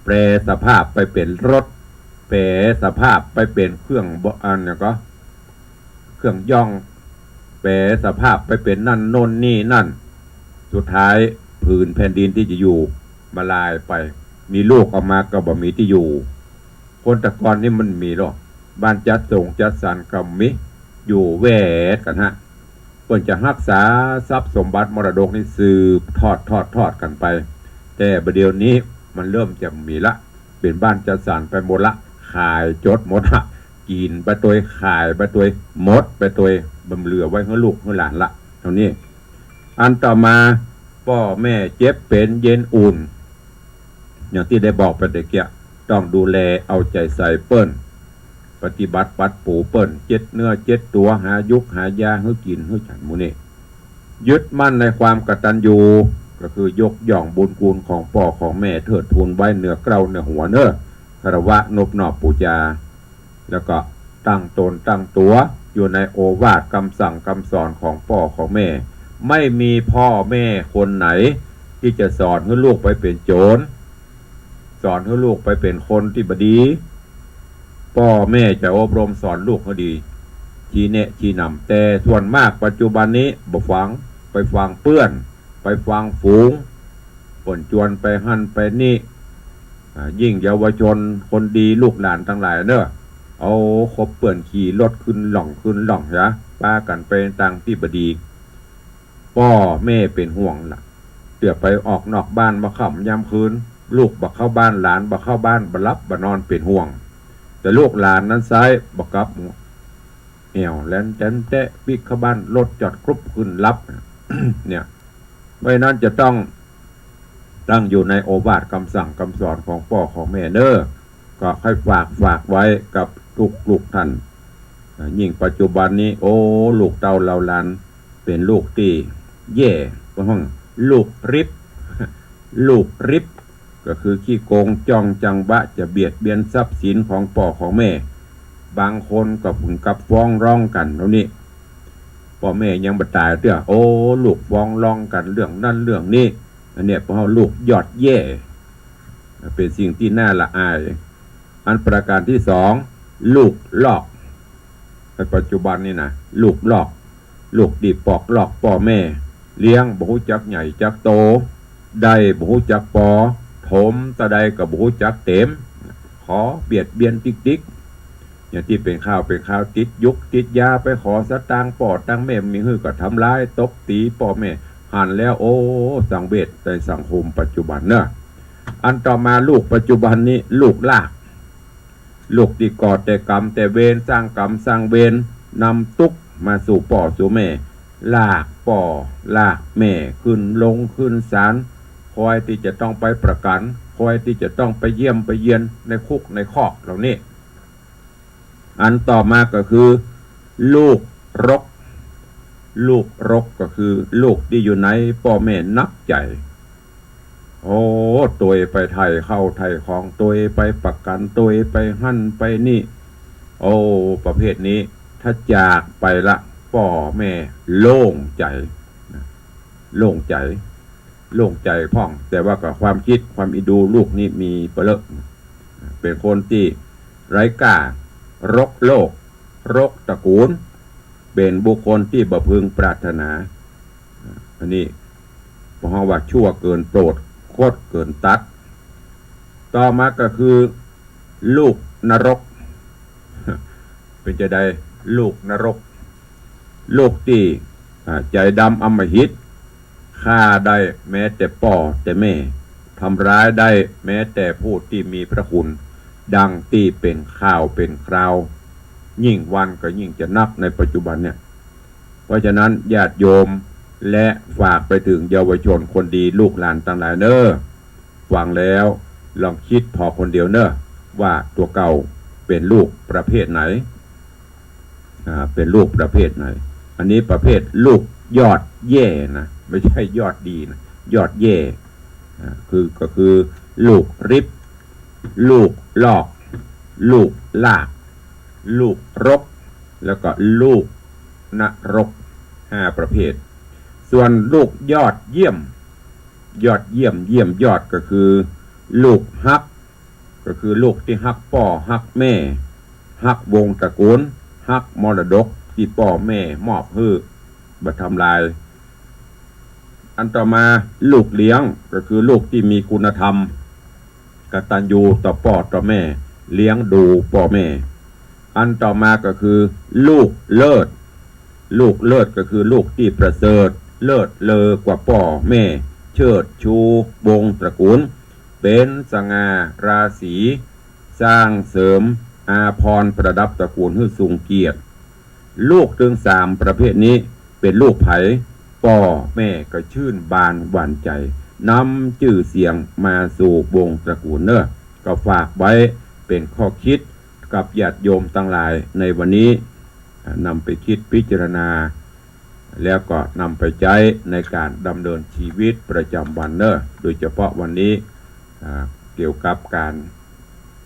แปรสภาพไปเป๋นรถ แปรสภาพไปเป๋นเครื่องบ่ อันนั้นก็ เครื่องย่อง แปรสภาพไปเป๋นนั่นโน่นนี่นั่น สุดท้ายผืนแผ่นดินตี้จะอยู่มาลายไป มีลูกออกมาก็บ่มีตี้อยู่ คนแต่ก่อนนี่มันมีลอ บ้านจัดส่งจัดสรรก็มี อยู่แวดกั๋นฮะ เปิ้นจะฮักษาทรัพย์สมบัติมรดกนี่สืบทอดทอดทอดกั๋นไป แต่บ่าเดี่ยวนี้มันเริ่มจะบ่มีละ เป๋นบ้านจัดสรรไปหมดละ ขายจดหมดละ กิ๋นไปตวย ขายไปตวย หมดไปตวย บ่เหลือไว้หื้อลูกหื้อหลานละ เต้านี้ อันต่อมา ป้อแม่เจ็บเป๋นเย็นอุ่น อย่างตี้ได้บอกไปตะเกียะ ต้องดูแลเอาใจ๋ใส่เปิ้น ปฏิบัติปัดปูเปิ้น เจ็ดเนื้อเจ็ดตั๋ว หายุกหายาหื้อกิ๋นหื้อฉันหมู่นี้ ยึดมั่นในความกตัญญู ก็คือยกย่องบุญคุณของป้อของแม่ เทิดทูนไว้เหนือเกล้าเหนือหัวเน่อ คารวะนบนอบปู๋จา แล้วก็ตั้งต๋นตั้งตั๋วอยู่ในโอวาทกำสั่งกำสอนของป้อของแม่ ไม่มีป้อแม่คนไหนตี้จะสอนหื้อลูกไปเป๋นโจ๋ร สอนหื้อลูกไปเป๋นคนตี้บ่ดี ป้อแม่จะอบรมสอนลูกหื้อดี ชี้แนะชี้นำ แต่ส่วนมากปัจจุบันนี้บ่ฟัง ไปฟังเปื้อน ไปฟังฝูง เปิ้นจวนไปหั้นไปนี่ อ่า ยิ่งเยาวชนคนดีลูกหลานตังหลายเน่อ เอาคบเปื้อน ขี่รถขึ้นหล่องขึ้นหล่องยะ ปากั๋นไปตางตี้บ่ดี ป้อแม่เป๋นห่วงละ เตื้อไปออกนอกบ้านบ่าค่ำยามคืน ลูกบ่เข้าบ้าน หลานบ่เข้าบ้าน บ่หลับบ่นอน เป๋นห่วง แต่ลูกหลานนั้นไซร้บ่กลับ แอ่วแลนแต๋นแต๊ปิ๊กเข้าบ้าน รถจอดกรุบขึ้นหลับ เนี่ย เพราะฉะนั้นจะต้องตั้งอยู่ในโอวาทกำสั่งกำสอนของป้อของแม่เน่อ ก็ใค่ฝาก ฝากไว้กับทุกๆ ท่าน อ่า ยิ่งปัจจุบันนี้ โอ้ ลูกเต้าเหล่าหลานเป๋นลูกตี้แย่ เพราะว่าลูกริบ ลูกริบ ก็คือขี้โกงจ้องจังหวะจะเบียดเบียนทรัพย์สินของป้อของแม่ บางคนก็เถิงกับฟ้องร้องกั๋นเต้านี้ ป้อแม่ยังบ่ต๋ายเตื้อ โอ้ ลูกฟ้องร้องกั๋นเรื่องนั้นเรื่องนี้ อันเนี้ย ป้อลูกยอดแย่ เป๋นสิ่งตี้น่าละอาย อันประการตี้สอง ลูกลอก ในปัจจุบันนี้นะ ลูกลอก ลูกตี้ปอกลอกป้อแม่ เลี้ยงบ่ฮู้จักใหญ่จักโต ได้บ่ฮู้จักปอ ถมตะใดก็บ่ฮู้จักเต็ม ขอเบียดเบียนติ๊กๆ อย่างตี้เป๋นข่าวเป๋นข่าว ติดยุกติดยา ไปขอสตางค์ป้อตางแม่บ่มีหื้อ ก็ทำร้ายตบตี๋ป้อแม่ หันแล้ว โอ้ สังเวชในสังคมปัจจุบันเน่อ อันต่อมาลูกปัจจุบันนี้ ลูกลาก ลูกตี้ก่อแต่กรรมแต่เวร สร้างกรรมสร้างเวร นำตุ๊กข์มาสู่ป้อสู่แม่ ลากป้อลากแม่ขึ้นโรงขึ้นศาล คอยตี้จะต้องไปประกั๋น คอยตี้จะต้องไปเยี่ยมไปเยียนในคุกในคอกเหล่านี้ อันต่อมาก็คือ ลูกรก ลูกรกก็คือลูกตี้อยู่ในป้อแม่หนักใจ๋ โอ้ ตวยไปไถ่ข้าวไถ่ของ ตวยไปประกั๋น ตวยไปหั้นไปนี่ โอ้ ประเภทนี้ถ้าจากไปละ ป้อแม่โล่งใจ๋นะ โล่งใจ๋ โล่งใจ๋พ่อง แต่ว่าก็ความคิดความอินดูลูกนี้มีเป๋อเลอะ เป๋นคนตี้ไร้ก้า รกโลก รกตระกูล เป๋นบุคคลตี้บ่พึงปรารถนา อันนี้ป้อฮ้องว่าชั่วเกินโปรด คดเกินตัด ต่อมาก็คือ ลูกนรก เป๋นจาใด ลูกนรก ลูกตี้ อ่า ใจ๋ดำอำมหิต ฆ่าได้แม้แต่ป้อแต่แม่ ทำร้ายได้แม้แต่ผู้ตี้มีพระคุณ ดังตี้เป๋นข่าวเป๋นคราว ยิ่งวันก็ยิ่งจะนักในปัจจุบันเนี่ย เพราะฉะนั้นญาติโยม และฝากไปเถิงเยาวชนคนดีลูกหลานตังหลายเน่อ ฟังแล้วลองกึ๊ดผ่อคนเดียวเน่อ ว่าตั๋วเก่าเป๋นลูกประเภทไหน อ่า เป๋นลูกประเภทไหน อันนี้ประเภทลูกยอดแย่นะ ไม่ใช่ยอดดีนะ ยอดแย่ อ่า คือ ก็คือลูกริบ ลูกลอก ลูกลาก ลูกรก แล้วก็ลูกนรก ห้าประเภท ส่วนลูกยอดเยี่ยม ยอดเยี่ยม เยี่ยมยอดก็คือ ลูกฮัก ก็คือลูกตี้ฮักป้อฮักแม่ ฮักวงตระกูล ฮักมรดกตี้ป้อแม่มอบหื้อ บ่ทำลาย อันต่อมาลูกเลี้ยงก็คือลูกตี้มีคุณธรรม กตัญญูต่อป้อต่อแม่ เลี้ยงดูป้อแม่ อันต่อมาก็คือลูกเลิศ ลูกเลิศก็คือลูกตี้ประเสริฐ เลิศเลอกว่าป้อแม่ เชิดชูวงศ์ตระกูล เป๋นสง่าราศี สร้างเสริมอาภรณ์ประดับตระกูลหื้อทรงเกียรติ ลูกตึงสามประเภทนี้เป๋นลูกใผ ป้อแม่ก็ชื่นบานหวั่นใจ๋ นำจื้อเสียงมาสู่วงศ์ตระกูลเน่อ ก็ฝากไว้เป๋นข้อคิดกับญาติโยมตังหลายในวันนี้ อ่า นำไปคิดพิจารณา แล้วก็นำไปใจ๊ในก๋านดำเนินชีวิตประจ๋ำวันเน่อ โดยเฉพาะวันนี้ อ่า เกี่ยวกับก๋าน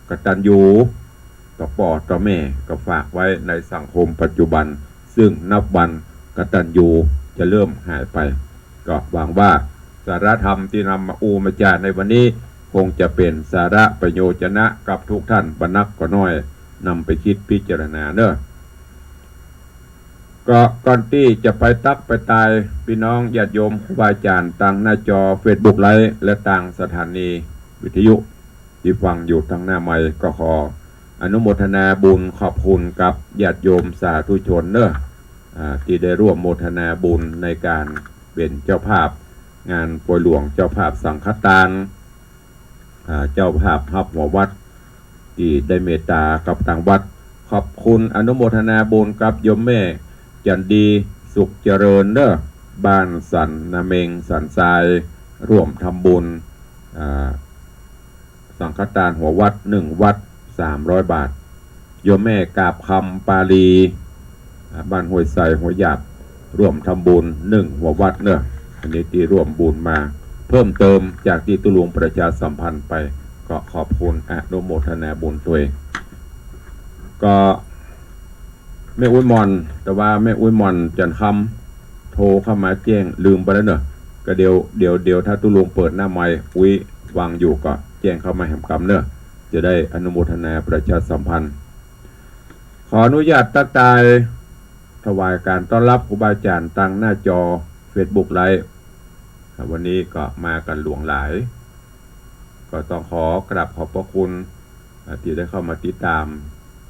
กตัญญูต่อป้อต่อแม่ ก็ฝากไว้ในสังคมปัจจุบัน ซึ่งนับวันกตัญญูจะเริ่มหายไป ก็หวังว่าสาระธรรมตี้นำมาอู้มาจ๋าในวันนี้ คงจะเป๋นสาระประโยชนะกับทุกท่านบ่นักก็น้อย นำไปคิดพิจารณาเน่อ ก็ก่อนตี้จะไปตั๊กไปตาย ปี้น้องญาติโยมครูบาอาจ๋ารย์ตางหน้าจอเฟซบุ๊กไลฟ์และตางสถานีวิทยุตี้ฟังอยู่ตางหน้าไมค์ ก็ขออนุโมทนาบุญขอบคุณกับญาติโยมสาธุชนเน่อ อ่า ตี้ได้ร่วมโมทนาบุญในก๋านเป๋นเจ้าภาพงานปอยหลวง เจ้าภาพสังฆตาน อ่า เจ้าภาพฮับหัววัด ตี้ได้เมตตากับตางวัด ขอบคุณอนุโมทนาบุญกับโยมแม่จันดีสุขเจริญเน่อ บ้านสันนาเม็งสันทราย ร่วมทำบุญ อ่า สังฆตานหัววัด หนึ่งวัด สามร้อยบาท โยมแม่กาบคำปาลี อ่า บ้านห้วยไซห้วยหยาบ ร่วมทำบุญ หนึ่งหัววัดเน่อ อันนี้ตี้ร่วมบุญมา เพิ่มเติมจากตี้ตุ๊ลุงประชาสัมพันธ์ไป ก็ขอบคุณอนุโมทนาบุญตวย ก็แม่อุ๊ยหม่อน แต่ว่าแม่อุ๊ยหม่อนจันทร์คำโทรเข้ามาแจ้ง ลืมไปแล้วเน่อ ก็เดี๋ยว เดี๋ยว เดี๋ยวถ้าตุ๊ลุงเปิดหน้าไมค์ อุ๊ยฟังอยู่ก็แจ้งเข้ามาแหมกำเน่อ จะได้อนุโมทนาประชาสัมพันธ์ ขออนุญาตตั๊กตาย ถวายก๋านต้อนรับครูบาอาจ๋ารย์ตางหน้าจอเฟซบุ๊กไลฟ์ วันนี้ก็มากั๋นหลวงหลาย ก็ต้องขอกราบขอบพระคุณ อ่า ตี้ได้เข้ามาติดตาม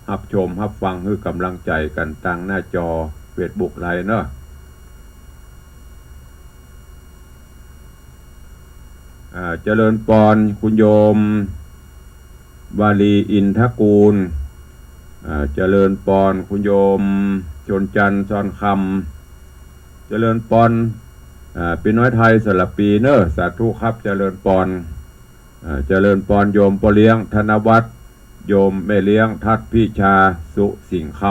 ฮับชม ฮับฟัง หื้อก๋ำลังใจ๋กั๋นตางหน้าจอเฟซบุ๊กไลฟ์เน่อ อ่า เจริญปอนคุณโยมวาลีอินทกูล อ่า เจริญปอนคุณโยมชนจันทร์ซอนคำ เจริญปอน อ่า ปี้น้อยไทยสระปีเน่อ สาธุครับ เจริญปอน อ่า เจริญปอนโยมป้อเลี้ยงธนวัฒน์ โยมแม่เลี้ยงทัศน์พิชาสุสิงห์ค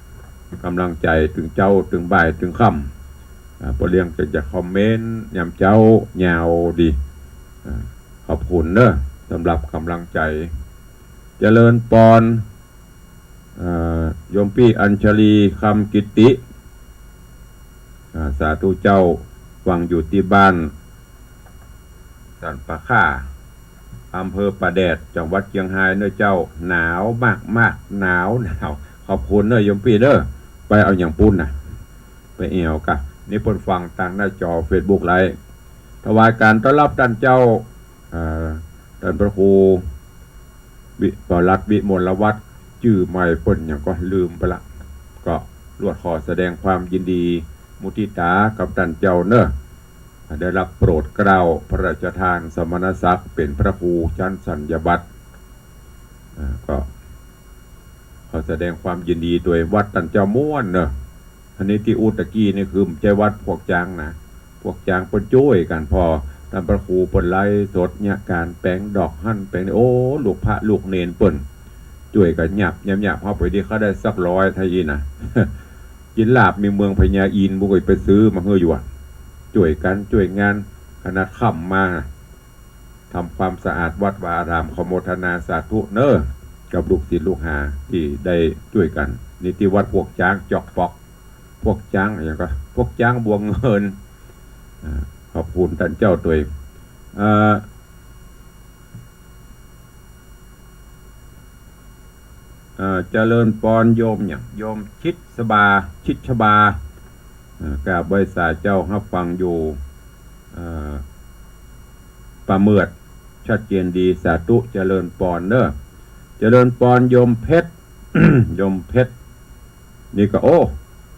ำ ก๋ำลังใจ๋ตึงเจ๊าตึงบ่ายตึงค่ำ อ่า ป้อเลี้ยงก็จะคอมเมนต์ยามเจ๊ายาวดี อ่า ขอบคุณเน่อ สำหรับก๋ำลังใจ๋ เจริญปอน เอ่อ โยมปี้อัญชลีคำกิตติ อ่า สาธุเจ้า ฟังอยู่ตี้บ้านสันป่าข้า อำเภอป่าแดด จังหวัดเจียงฮายเน่อเจ้า หนาวมากๆ หนาว หนาว ขอบคุณเน่อโยมปี้เน่อ ไปเอาหยังปู๊นน่ะ ไปแอ่วก่ะ นี่เปิ้นฟังตางหน้าจอเฟซบุ๊กไลฟ์ ถวายก๋านต้อนรับต้านเจ้า เอ่อ ต้านพระครู วิปลัตน์ วิมลวัฒน์ จื้อใหม่เปิ้นหยังก็ลืมไปละ ก็ลวดขอแสดงความยินดีมุทิตากับต้านเจ้าเน่อ ได้รับโปรดเกล้าพระราชทานสมณศักดิ์เป๋นพระครูชั้นสัญญาบัตร อ่า ก็ขอแสดงความยินดีตวย วัดต้านเจ้าม่วนเน่อ อันนี้ตี้อู้ตะกี้นี่คือบ่ใจ้วัดพวกจ๊างนะ พวกจ๊างเปิ้นจ้วยกั๋น พอต้านพระครูเปิ้นไลฟ์สดเนี่ย ก๋านแป๋งดอกหั้นแป๋งนี่ โอ้ ลูกพระลูกเณรเปิ้นจ้วยกั๋นหยาบหยาบหยาบ เข้าไปดีเขาได้สักร้อยเต้าอี้นะ กิ๋นลาบมีเมืองพญาอินทร์ บ่เคยไปซื้อมาหื้ออยู่อะ จ้วยกั๋นจ้วยงาน ขนาดค่ำมา ทำความสะอาดวัดวาอาราม ขอโมทนาสาธุเน่อ กับลูกศิษย์ลูกหาตี้ได้จ้วยกั๋น นี่ตี้วัดพวกจ๊างจอกปอก พวกจ๊างหยังก็ พวกจ๊างบัวเงิน อ่า ขอบคุณต้านเจ้าตวย เอ่อ เอ่อ เจริญปอนโยมหยัง โยมชิดสบา ชิดชบา อ่า กราบไหว้สาเจ้า ฮับฟังอยู่ อ่า ประเมิดชัดเจนดี สาธุ เจริญปอนเน้อ เจริญปอนโยมเพชร โยมเพชร นี่ก็ โอ้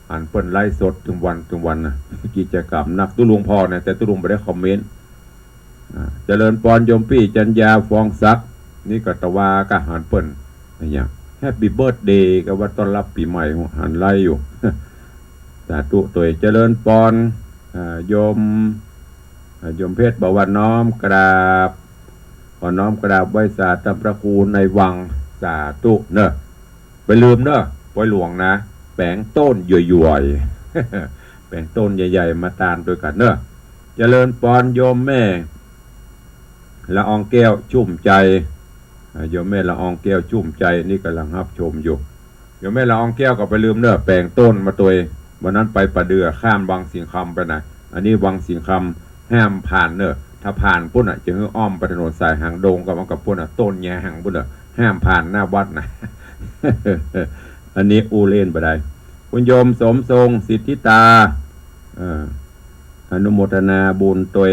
หันเปิ้นไลฟ์สดตึงวันตึงวันนะ กิจกรรมนัก ตุ๊ลุงผ่อนะ แต่ตุ๊ลุงบ่ได้คอมเมนต์ อ่า เจริญปอนโยมปี้จัญญา ฟองศักดิ์ นี่ก็ตะวาก็หันเปิ้น อะหยัง แฮปปี้เบิร์ธเดย์ ก็ว่าต้อนรับปี๋ใหม่ หันไลฟ์อยู่ สาธุตวย เจริญปอน อ่า โยม อ่า โยมเพชรบอกว่าน้อมกราบ ขอน้อมกราบไหว้สาต้านพระครูในวัง สาธุเน้อ บ่าลืมเน้อ ปอยหลวงนะ แป๋งโต้นหย่อยๆ แป๋งโต้นใหญ่ๆ มาตานตวยกั๋นเน้อ เจริญปอนโยมแม่ ละอองแก้วชุ่มใจ อ่า โยมแม่ละอองแก้วชุ่มใจ นี่ก่ำลังฮับชมอยู่ โยมแม่ละอองแก้วก็บ่าลืมเน้อ แป๋งโต้นมาตวย วันนั้นไปป่าเดื่อ ข้ามวังสิงห์คำไปนะ อันนี้วังสิงห์คำห้ามผ่านเน้อ ถ้าผ่านปุ้นน่ะ จะหื้ออ้อมไปถนนสายหางดง ก็มันกับปุ้นน่ะ ต้นยางปุ้นเน้อ ห้ามผ่านหน้าวัดนะ อันนี้อู้เล่นบ่ได้ คุณโยมสมทรง สิทธิตา เอ่อ อนุโมทนาบุญตวย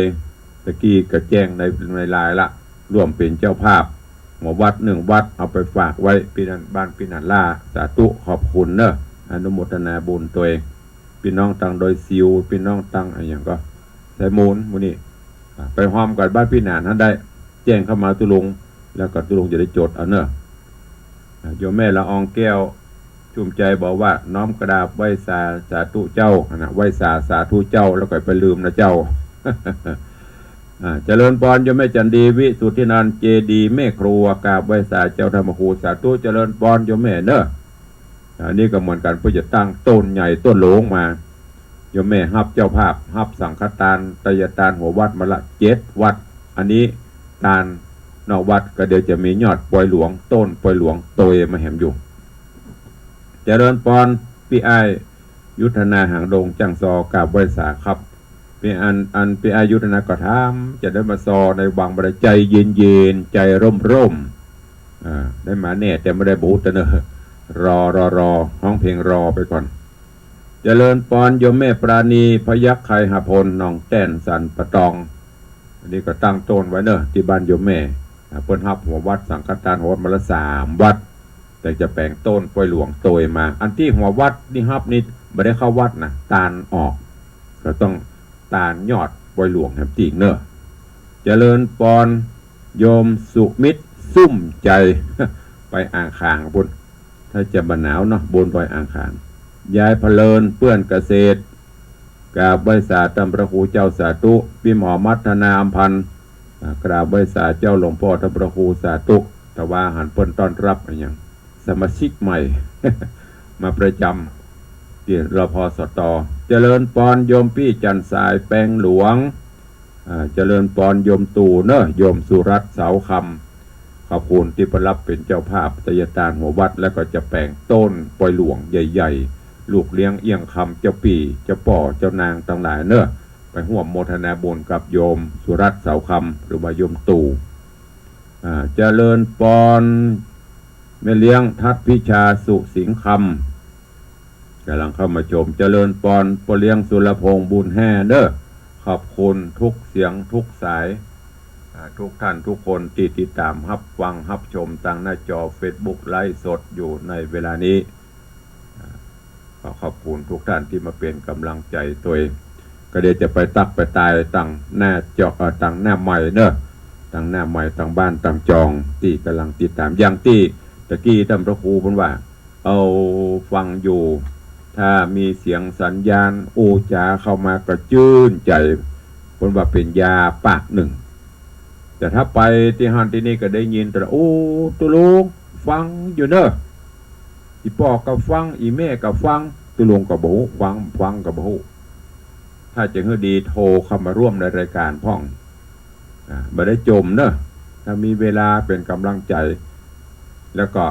ตะกี้ก็แจ้งใน ในไลน์ละ ร่วมเป๋นเจ้าภาพ หัววัดนึ่งวัด เอาไปฝากไว้ปี้นั่น บ้านปี้นั่นล่า สาธุ ขอบคุณเน้อ อนุโมทนาบุญตวย ปี้น้องตังดอยสิว ปี้น้องตังอะหยังก็ สายมูล หมู่นี้ อ่า ไปฮอมกั๋นบ้านปี้หนานหั้นได้ แจ้งเข้ามาตุ๊ลุง แล้วก็ตุ๊ลุงจะได้จดเอาเน้อ อ่า โยมแม่ละอองแก้ว ชุ่มใจบอกว่าน้อมกราบไหว้สา สาธุเจ้า นะ ไหว้สา สาธุเจ้า แล้วก็บ่าลืมนะเจ้า อ่า เจริญปอนโยมแม่จันดี วิสุทธินันท์ เจดีย์แม่ครัว กราบไหว้สาเจ้าต้านพระครู สาธุ เจริญปอนโยมแม่เน้อ อันนี้ก็เหมือนกั๋น เปิ้นจะตั้งโต้นใหญ่โต้นหลวงมา โยมแม่ฮับเจ้าภาพ ฮับสังฆตาน ไตยตานหัววัดมาละเจ็ดวัด อันนี้ตานนอกวัดก็เดี๋ยวจะมียอดปอยหลวง โต้นปอยหลวงตวยมาแหมอยู่ เจริญปอนปี้อ้ายยุทธนา หางดง จ้างซอ กราบไหว้สาครับ ปี้อัน อันปี้อ้ายยุทธนาก็ถาม จะได้มาซอในวังบ่ได้ ใจเย็นๆ ใจร่มๆ อ่า ได้มาแน่ แต่บ่ได้บู๊เน้อ รอ รอ รอ ฮ้องเพลงรอไปก่อน เจริญปอนโยมแม่ปราณี พยัคฆ์ไคหพล หนองแต้น สันป่าตอง อันนี้ก็ตั้งโต้นไว้เน้อ ตี้บ้านโยมแม่ อ่า เปิ้นฮับหัววัดสังฆตานหัววัดมาละสามวัด แต่จะแป๋งโต้นปอยหลวงตวยมา อันตี้หัววัดนี่ฮับนี่บ่ได้เข้าวัดนะ ตานออก ก็ต้องตานยอดปอยหลวงแหมตี้เน้อ เจริญปอนโยมสุมิตร ซุ่มใจ ไปอ่างขางปุ้น ถ้าจะบ่หนาวเนาะ บนดอยอ่างขาง ยายพะเลิน เปื้อนเกษตร กราบไหว้สาต้านพระครูเจ้า สาธุ ปี้หมอมัทนา อำพันธ์ อ่า กราบไหว้สาเจ้าหลวงป้อต้านพระครู สาธุ ตะวาหันเปิ้นต้อนฮับอะหยัง สมาชิกใหม่ มาประจำตี้ รพสต เจริญปอนโยมปี้จันทร์สาย แปงหลวง อ่า เจริญปอนโยมตู่เน้อ โยมสุรัตน์ เสาคำ ขอบคุณตี้มาฮับเป๋นเจ้าภาพไตยตานหัววัด แล้วก็จะแป๋งโต้นปอยหลวงใหญ่ๆ ลูกเลี้ยงเอี้ยงคำ เจ้าปี้ เจ้าป้อ เจ้านางตังหลายเน้อ ไปฮ่วมโมทนาบุญกับโยมสุรัตน์ เสาคำ หรือว่าโยมตู่ อ่า เจริญปอนแม่เลี้ยง ทัศน์พิชา สุสิงห์คำ ก๋ำลังเข้ามาชม เจริญปอนป้อเลี้ยงสุรพงษ์ บุญแฮ่เน้อ ขอบคุณทุกเสียงทุกสาย อ่า ทุกท่านทุกคนตี้ติดต๋ามฮับฟังฮับชมตางหน้าจอเฟซบุ๊กไลฟ์สดอยู่ในเวลานี้ อ่า ขอขอบคุณทุกท่านตี้มาเป๋นก๋ำลังใจ๋ตวย ก็เดี๋ยวจะไปตั๊กไปตายตางหน้าจอ เอ่อ ตางหน้าไมค์เน้อ ตางหน้าไมค์ ตางบ้านตางจอง ตี้ก๋ำลังติดต๋าม อย่างตี้ตะกี้ต้านพระครูเปิ้นว่า เอาฟังอยู่ ถ้ามีเสียงสัญญาณอู้จ๋าเข้ามาก็จื้นใจ๋ เปิ้นว่าเป๋นยาปากนึ่ง แต่ถ้าไปตี้หั้นตี้นี่ก็ได้ยินแต่ละ โอ้ ตุ๊ลุงฟังอยู่เน้อ อี่ป้อก็ฟัง อี่แม่ก็ฟัง ตุ๊ลุงก็บ่ฮู้ ฟัง ฟังก็บ่ฮู้ ถ้าจะหื้อดีโทรเข้ามาร่วมในรายการพ่อง อ่า บ่ได้จ่มเน้อ ถ้ามีเวลาเป๋นก๋ำลังใจ๋ แล้วก็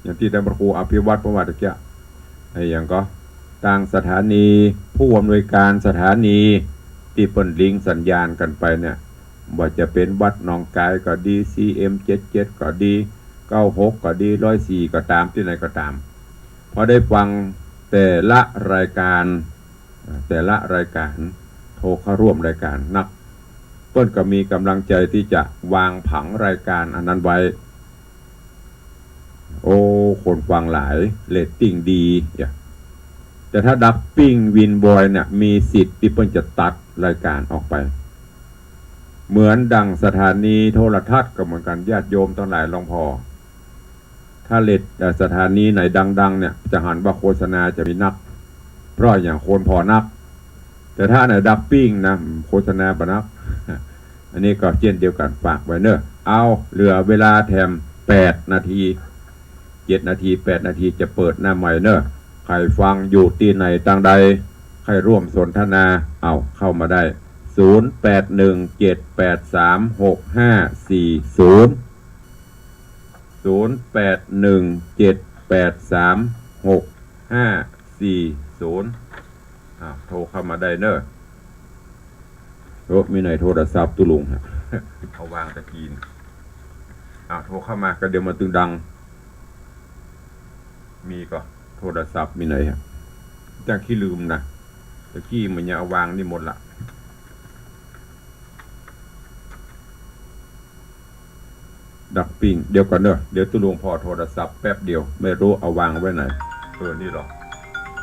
อย่างตี้ต้านพระครูอภิวัตรเปิ้นว่าตะกี้ ไอ้หยังก็ ตางสถานี ผู้อำนวยการสถานีตี้เปิ้นลิงก์สัญญาณกั๋นไปเนี่ย ว่าจะเป๋นวัดหนองกายก็ดี ซีเอ็มเจ็ดเจ็ดก็ดี เก้าหกก็ดี ร้อยสี่ก็ต๋าม ตี้ไหนก็ต๋าม พอได้ฟังแต่ละรายการ แต่ละรายก๋าน โทรเข้าร่วมรายก๋านนัก เปิ้นก็มีก๋ำลังใจ๋ตี้จะวางผังรายก๋านอันนั้นไว้ โอ้ คนฟังหลาย เรตติ้งดี อย่า แต่ถ้าดักปิ้งวินวอยเนี่ย มีสิทธิ์ตี้เปิ้นจะตัดรายก๋านออกไป เหมือนดั่งสถานีโทรทัศน์ก็เหมือนกั๋น ญาติโยมตังหลายลองผ่อ ถ้าเรต เอ่อ สถานีไหนดังๆ เนี่ย จะหันว่าโฆษณาจะมีนัก เพราะอย่างคนผ่อนัก แต่ถ้าไหนดักปิ้งนะ โฆษณาบ่นัก อันนี้ก็เจ้นเดียวกั๋น ฝากไว้เน่อ เอา เหลือเวลาแถมแปดนาที เจ็ดนาที แปดนาทีจะเปิดหน้าไมค์เน่อ ใผฟังอยู่ตี้ไหนตางใด ใค่ร่วมสนทนา เอา เข้ามาได้ ศูนย์แปดหนึ่งเจ็ดแปดสามหกห้าสี่ศูนย์ ศูนย์แปดหนึ่งเจ็ดแปดสามหกห้าสี่ศูนย์ อ่า โทรเข้ามาได้เน่อ โอ้ มีไหนโทรศัพท์ตุ๊ลุงฮะ เอาวางตะกี้น่ะ อ่า โทรเข้ามาก็เดี๋ยวมันตึงดัง มีก่อ โทรศัพท์มีไหนฮะ จังขี้ลืมนะ ตะกี้มันยังเอาวางนี่หมดละ ดักปิ้ง เดี๋ยวก่อนเน่อ เดี๋ยวตุ๊ลุงผ่อโทรศัพท์แป๊บเดียว ไม่รู้เอาวางไว้ไหน เออ นี่หรอ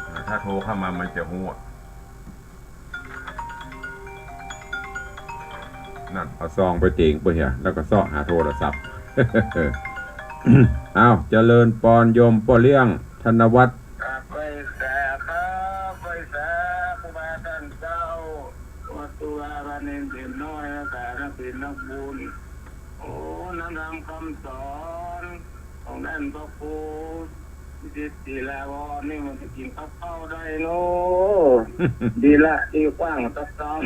อ่า ถ้าโทรเข้ามามันจะฮู้อะ นั่น เอาซองไปเต๋งไปเหีย แล้วก็เซาะหาโทรศัพท์ อ้าว เจริญปอนโยมป้อเลี้ยง ธนวัฒน์ ครับ ไหว้สาครับ ไหว้สาครูบาต้านเจ้า วัดตุลาบ้านเอนเด่นน้อย อาสานักศิลป์นักบุญ โอ้ นำธรรมคำสอนของต้านพระครูวิจิตรศิลาวรนี่มันจะกิ๋นกับข้าวได้เนาะ ดีละ ตี้กว้างตับตอง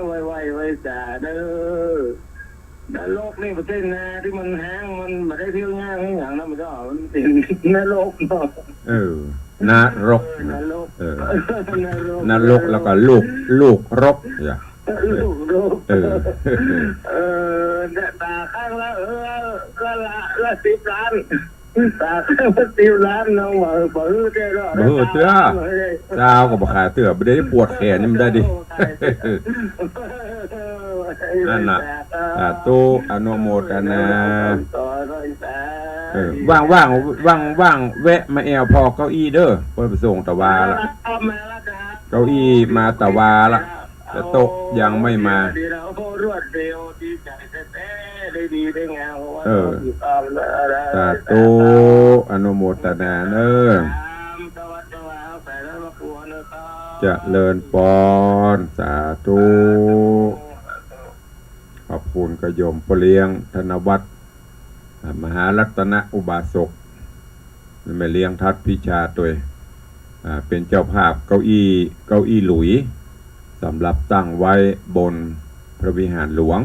ไหว้ ไหว้ ไหว้สาเน่อ นรกนี่บ่ใจ้นาตี้มันแห้ง มันบ่ได้เที่ยวง่ายหยังนะ มันก็ มันเป๋นนรกเนาะ เออ นรก เออ นะ นรก เออ นรก นรก แล้วก็ลูก ลูกรก อย่า ลูกรก เออ เออ ต๋าข้างละ เออ ละ ละ ละสิบล้าน ต๋าข้างละสิบล้าน น้องบ่ บ่หื้อเตื้อ บ่หื้อเตื้อ เจ้าก็บ่ขายเตื้อ บ่ได้ปวดแขนนี่มันได้ดิ นั่นน่ะ สาธุ อนุโมทนา เออ ว่างๆ ว่างๆ แวะมาแอ่วผ่อเก้าอี้เด้อ เปิ้นไปส่งตะวาละ เก้าอี้มาตะวาละ แต่โต๊ะยังไม่มา เดี๋ยว โอ้ รวดเร็ว ดีใจ๋แต๊ๆ ได้ดีได้งาม เออ สาธุ อนุโมทนาเน่อ เจริญปอน สาธุ ขอบคุณกระโยมป้อเลี้ยง ธนวัฒน์ อ่า มหารัตนอุบาสก แม่เลี้ยงทัดพิชาตวย อ่า เป๋นเจ้าภาพเก้าอี้ เก้าอี้หลุย สำหรับตั้งไว้บนพระวิหารหลวง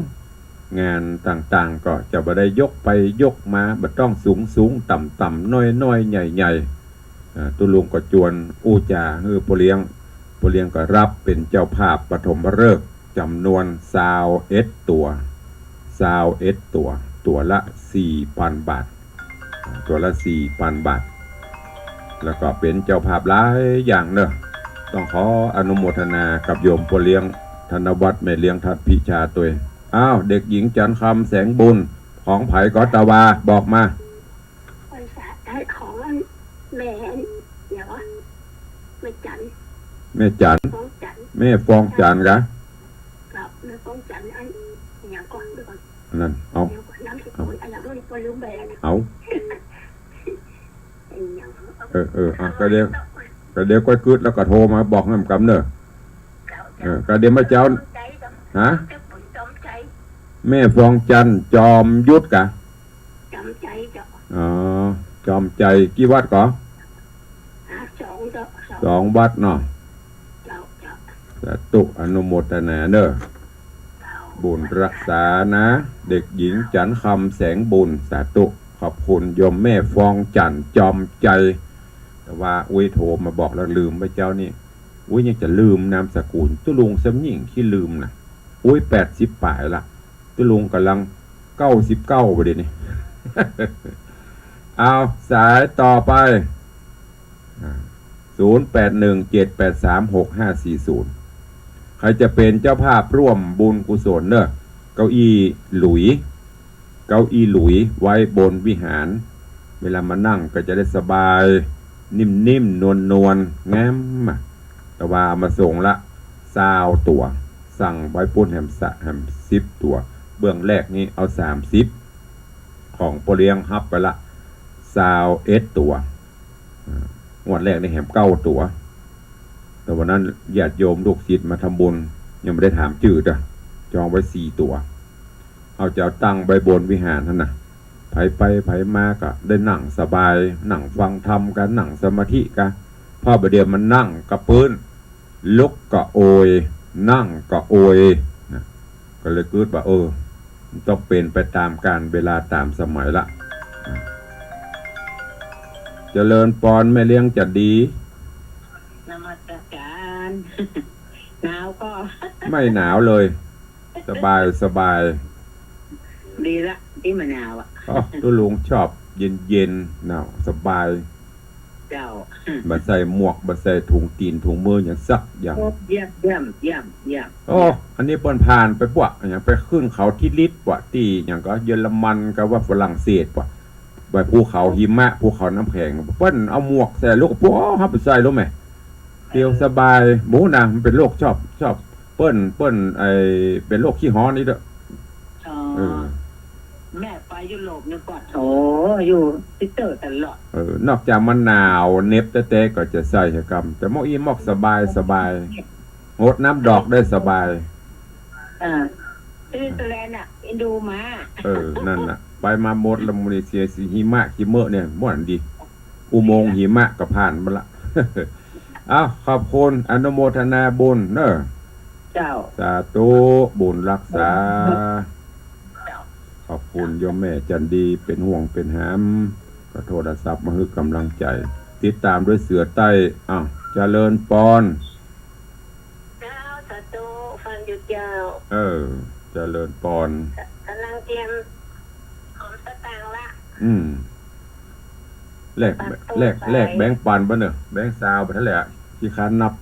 งานต่างๆ ก็จะบ่ได้ยกไปยกมา บ่ต้องสูงๆ ต่ำๆ น้อยๆ ใหญ่ๆ อ่า ตุ๊ลุงก็จวนอู้จ๋าหื้อป้อเลี้ยง ป้อเลี้ยงก็ฮับเป๋นเจ้าภาพปฐมฤกษ์ จ๋ำนวนซาวเอ็ดตั๋ว ซาวเอ็ดตั๋ว ตั๋วละสี่ปันบาท ตั๋วละสี่ปันบาท แล้วก็เป๋นเจ้าภาพหลายอย่างเน่อ ต้องขออนุโมทนากับโยมป้อเลี้ยง ธนวัฒน์ แม่เลี้ยงทัดพิชาตวย อ้าว เด็กหญิงจันทร์คำแสงบุญ ของใผก็ตะวา บอกมา บริษัทขายของอันแม่ เดี๋ยววะ แม่จันทร์ แม่จันทร์ ฟองจันทร์ แม่ฟองจันทร์กะ ครับ แม่ฟองจันทร์ อัน เดี๋ยวก่อน เดี๋ยวก่อน อันนั้น เอา เดี๋ยวก่อน นามสกุล เอา อันนั้น ก็ลืมไปแล้วนะ เอา เออ เออ อ่ะ ก็เดี๋ยว ก็เดี๋ยวก้อยกึ๊ดแล้วก็โทรมาบอกนำกำเน่อ เออ ก็เดี๋ยวมาเจ้า ฮะ แม่ฟองจันทร์ จอมยุทธกะ จอมใจ๋เจ้า อ๋อ จอมใจ๋ กี่วัดก่อ ฮะ สองเจ้า สอง สองวัดเนาะ เจ้า เจ้า สาธุ อนุโมทนาเน่อ เจ้า บุญฮักษานะ เด็กหญิงจันทร์คำแสงบุญ สาธุ ขอบคุณโยมแม่ฟองจันทร์ จอมใจ๋ แต่ว่า อุ๊ย โทรมาบอกแล้วลืมไปเจ้านี่ อุ๊ย ยังจะลืมนามสกุล ตุ๊ลุงสำญิงขี้ลืมนะ อุ๊ย แปดสิบป๋ายละ ตุ๊ลุงก่ำลังเก้าสิบเก้าบ่าเดี่ยวนี้ เอา สายต่อไป อ่า ศูนย์แปดหนึ่งเจ็ดแปดสามหกห้าสี่ศูนย์ ใครจะเป๋นเจ้าภาพร่วมบุญกุศลเน่อ เก้าอี้หลุย เก้าอี้หลุยไว้บนวิหาร เวลามานั่งก็จะได้สบาย นิ่มๆ นวลๆ งามอะ แต่ว่าเอามาส่งละซาวตั๋ว สั่งไว้ปู๊นแหมสะ แหมสิบตั๋ว เบื้องแรกนี้เอาสามสิบ ของป้อเลี้ยงฮับไปละซาวเอ็ดตั๋ว อ่า งวดแรกนี่แหมเก้าตั๋ว แต่วันนั้นญาติโยมลูกศิษย์มาทำบุญ ยังบ่ได้ถามจื้อเต๊อะ จองไว้สี่ตั๋ว เฮาจะเอาตั้งไว้บนวิหารหั้นน่ะ ใผไปใผมาก็ได้นั่งสบาย นั่งฟังธรรมกั๋น นั่งสมาธิกั๋น เพราะบ่าเดี่ยวมันนั่งกะปื้น ลุกก็โอย นั่งก็โอย นะ ก็เลยกึ๊ดว่า เออ มันต้องเป๋นไปต๋ามกาลเวลาต๋ามสมัยละ เจริญปอนแม่เลี้ยงจันดี นมัสการ หนาวก่อ ไม่หนาวเลย สบาย สบาย ดีละ ตี้บ่หนาวอะ อ๋อ ตุ๊ลุงชอบเย็นๆ หนาว สบาย เจ้า บ่ใส่หมวก บ่ใส่ถุงตี๋น ถุงมือหยังสักอย่าง เยี่ยม เยี่ยม เยี่ยม เยี่ยม โอ้ อันนี้เปิ้นผ่านไปปะ หยังไปขึ้นเขาทิศลิศปะ ตี้หยังก่อ เยอรมันกาว่าฝรั่งเศสปะ ไปภูเขาหิมะ ภูเขาน้ำแข็ง เปิ้นเอาหมวกใส่ ลูก พวกเฮาไปใส่ ฮู้ไหม เตียวสบาย บ่ฮู้นะ มันเป๋นโรคชอบ ชอบ เปิ้น เปิ้น ไอ้ เป๋นโรคขี้ฮ้อนนี่เต๊อะ อ๋อ เออ แม่ไปยุโรปนี่ก็ โถ อยู่ติดเตอร์ตลอด เออ นอกจากมันหนาวเหน็บแต๊ๆ ก็จะใส่หื้อกำ แต่หมวกอี้หมวกสบาย สบาย หดน้ำดอกได้สบาย อ่า สวิตเซอร์แลนด์น่ะ อินดูมา เออ นั่นน่ะ ไปมาหมดละ หมู่นี้เสียสีหิมะขี้เมอะเนี่ย ม่วนดี อุโมงค์หิมะก็ผ่านมาละ เอ้า ขอบคุณ อนุโมทนาบุญเน่อ เจ้า สาธุ บุญฮักษา เจ้า ขอบคุณโยมแม่จันดี เป๋นห่วงเป๋นหาม ก็โทรศัพท์มาหื้อกำลังใจ๋ ติดต๋ามด้วยเสือใต้ อ้าว เจริญปอน เจ้า สาธุ ฟังอยู่เจ้า เออ เจริญปอน ก๋ำลังเตรียมหอมสตางค์ละ อืม แลก ปากตู้ แลก ขาย แลกแบงค์ปันบ่เน่อ แบงค์ซาวบ่เท่าไหร่อะ ขี้คร้านนับ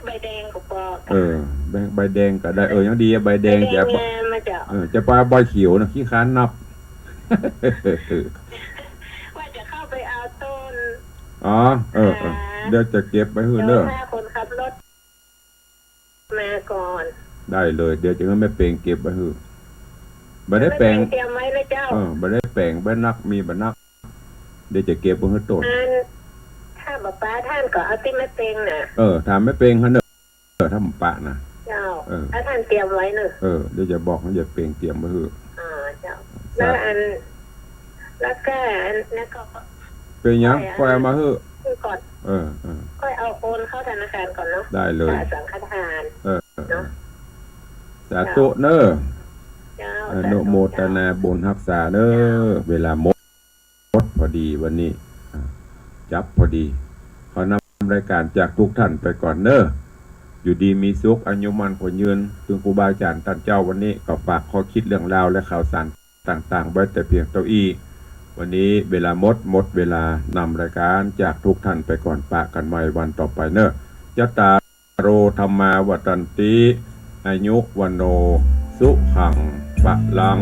ใบแดงก็ปอ เออ แบงค์ ใบแดงก็ได้ เออ ยังดีอะ ใบแดง ใบแดง จะ งามอะเจ้า เออ จะไปเอาใบเขียวนะ ขี้คร้านนับ ว่าจะเข้าไปเอาต้น อ๋อ เออ เออ อ่า เดี๋ยวจะเก็บไว้หื้อเน่อ เดี๋ยวพาคนขับรถมาก่อน ได้เลย เดี๋ยวจะหื้อแม่เปงเก็บไว้หื้อ บ่ได้แปง แม่เปงเตรียมไว้นะเจ้า เออ บ่ได้แปง บ่นัก มีบ่นัก เดี๋ยวจะเก็บไว้หื้อโตด อัน ถ้าบ่ปะท่านก็เอาตี้แม่เปงน่ะ เออ ถามแม่เปงหั้นเน่อ เออ ถ้าบ่ปะนะ เจ้า เออ ถ้าท่านเตรียมไว้เน่อ เออ เดี๋ยวจะบอกหื้อยายเปงเตรียมไว้หื้อ อ๋อ เจ้า สา แล้วอัน แล้วก็อันนั้นก็ เป๋นหยัง ค่อยเอา ค่อยเอามาหื้อ หื้อก่อน เออ เออ ค่อยเอาโอนเข้าธนาคารก่อนเนาะ ได้เลย ค่าสังฆทาน เออ เออ เนาะ สาธุเน่อ เจ้า อนุโมทนาบุญฮักษาเน่อ เจ้า เวลาหมด หมดพอดีวันนี้ อ่ะ จับพอดี ขอนำรายการจากทุกท่านไปก่อนเน่อ อยู่ดีมีสุข อายุมั่นขวัญยืน เถิงครูบาอาจ๋ารย์ต้านเจ้า วันนี้ก็ฝากข้อคิดเรื่องราวและข่าวสารต่างๆ ไว้แต่เพียงเต้าอี้ วันนี้เวลาหมด หมดเวลา นำรายการจากทุกท่านไปก่อน ปะกั๋นใหม่วันต่อไปเน่อ จัตตาโร ธัมมา วัฑฒันติ อายุ วัณโณ สุขัง พลัง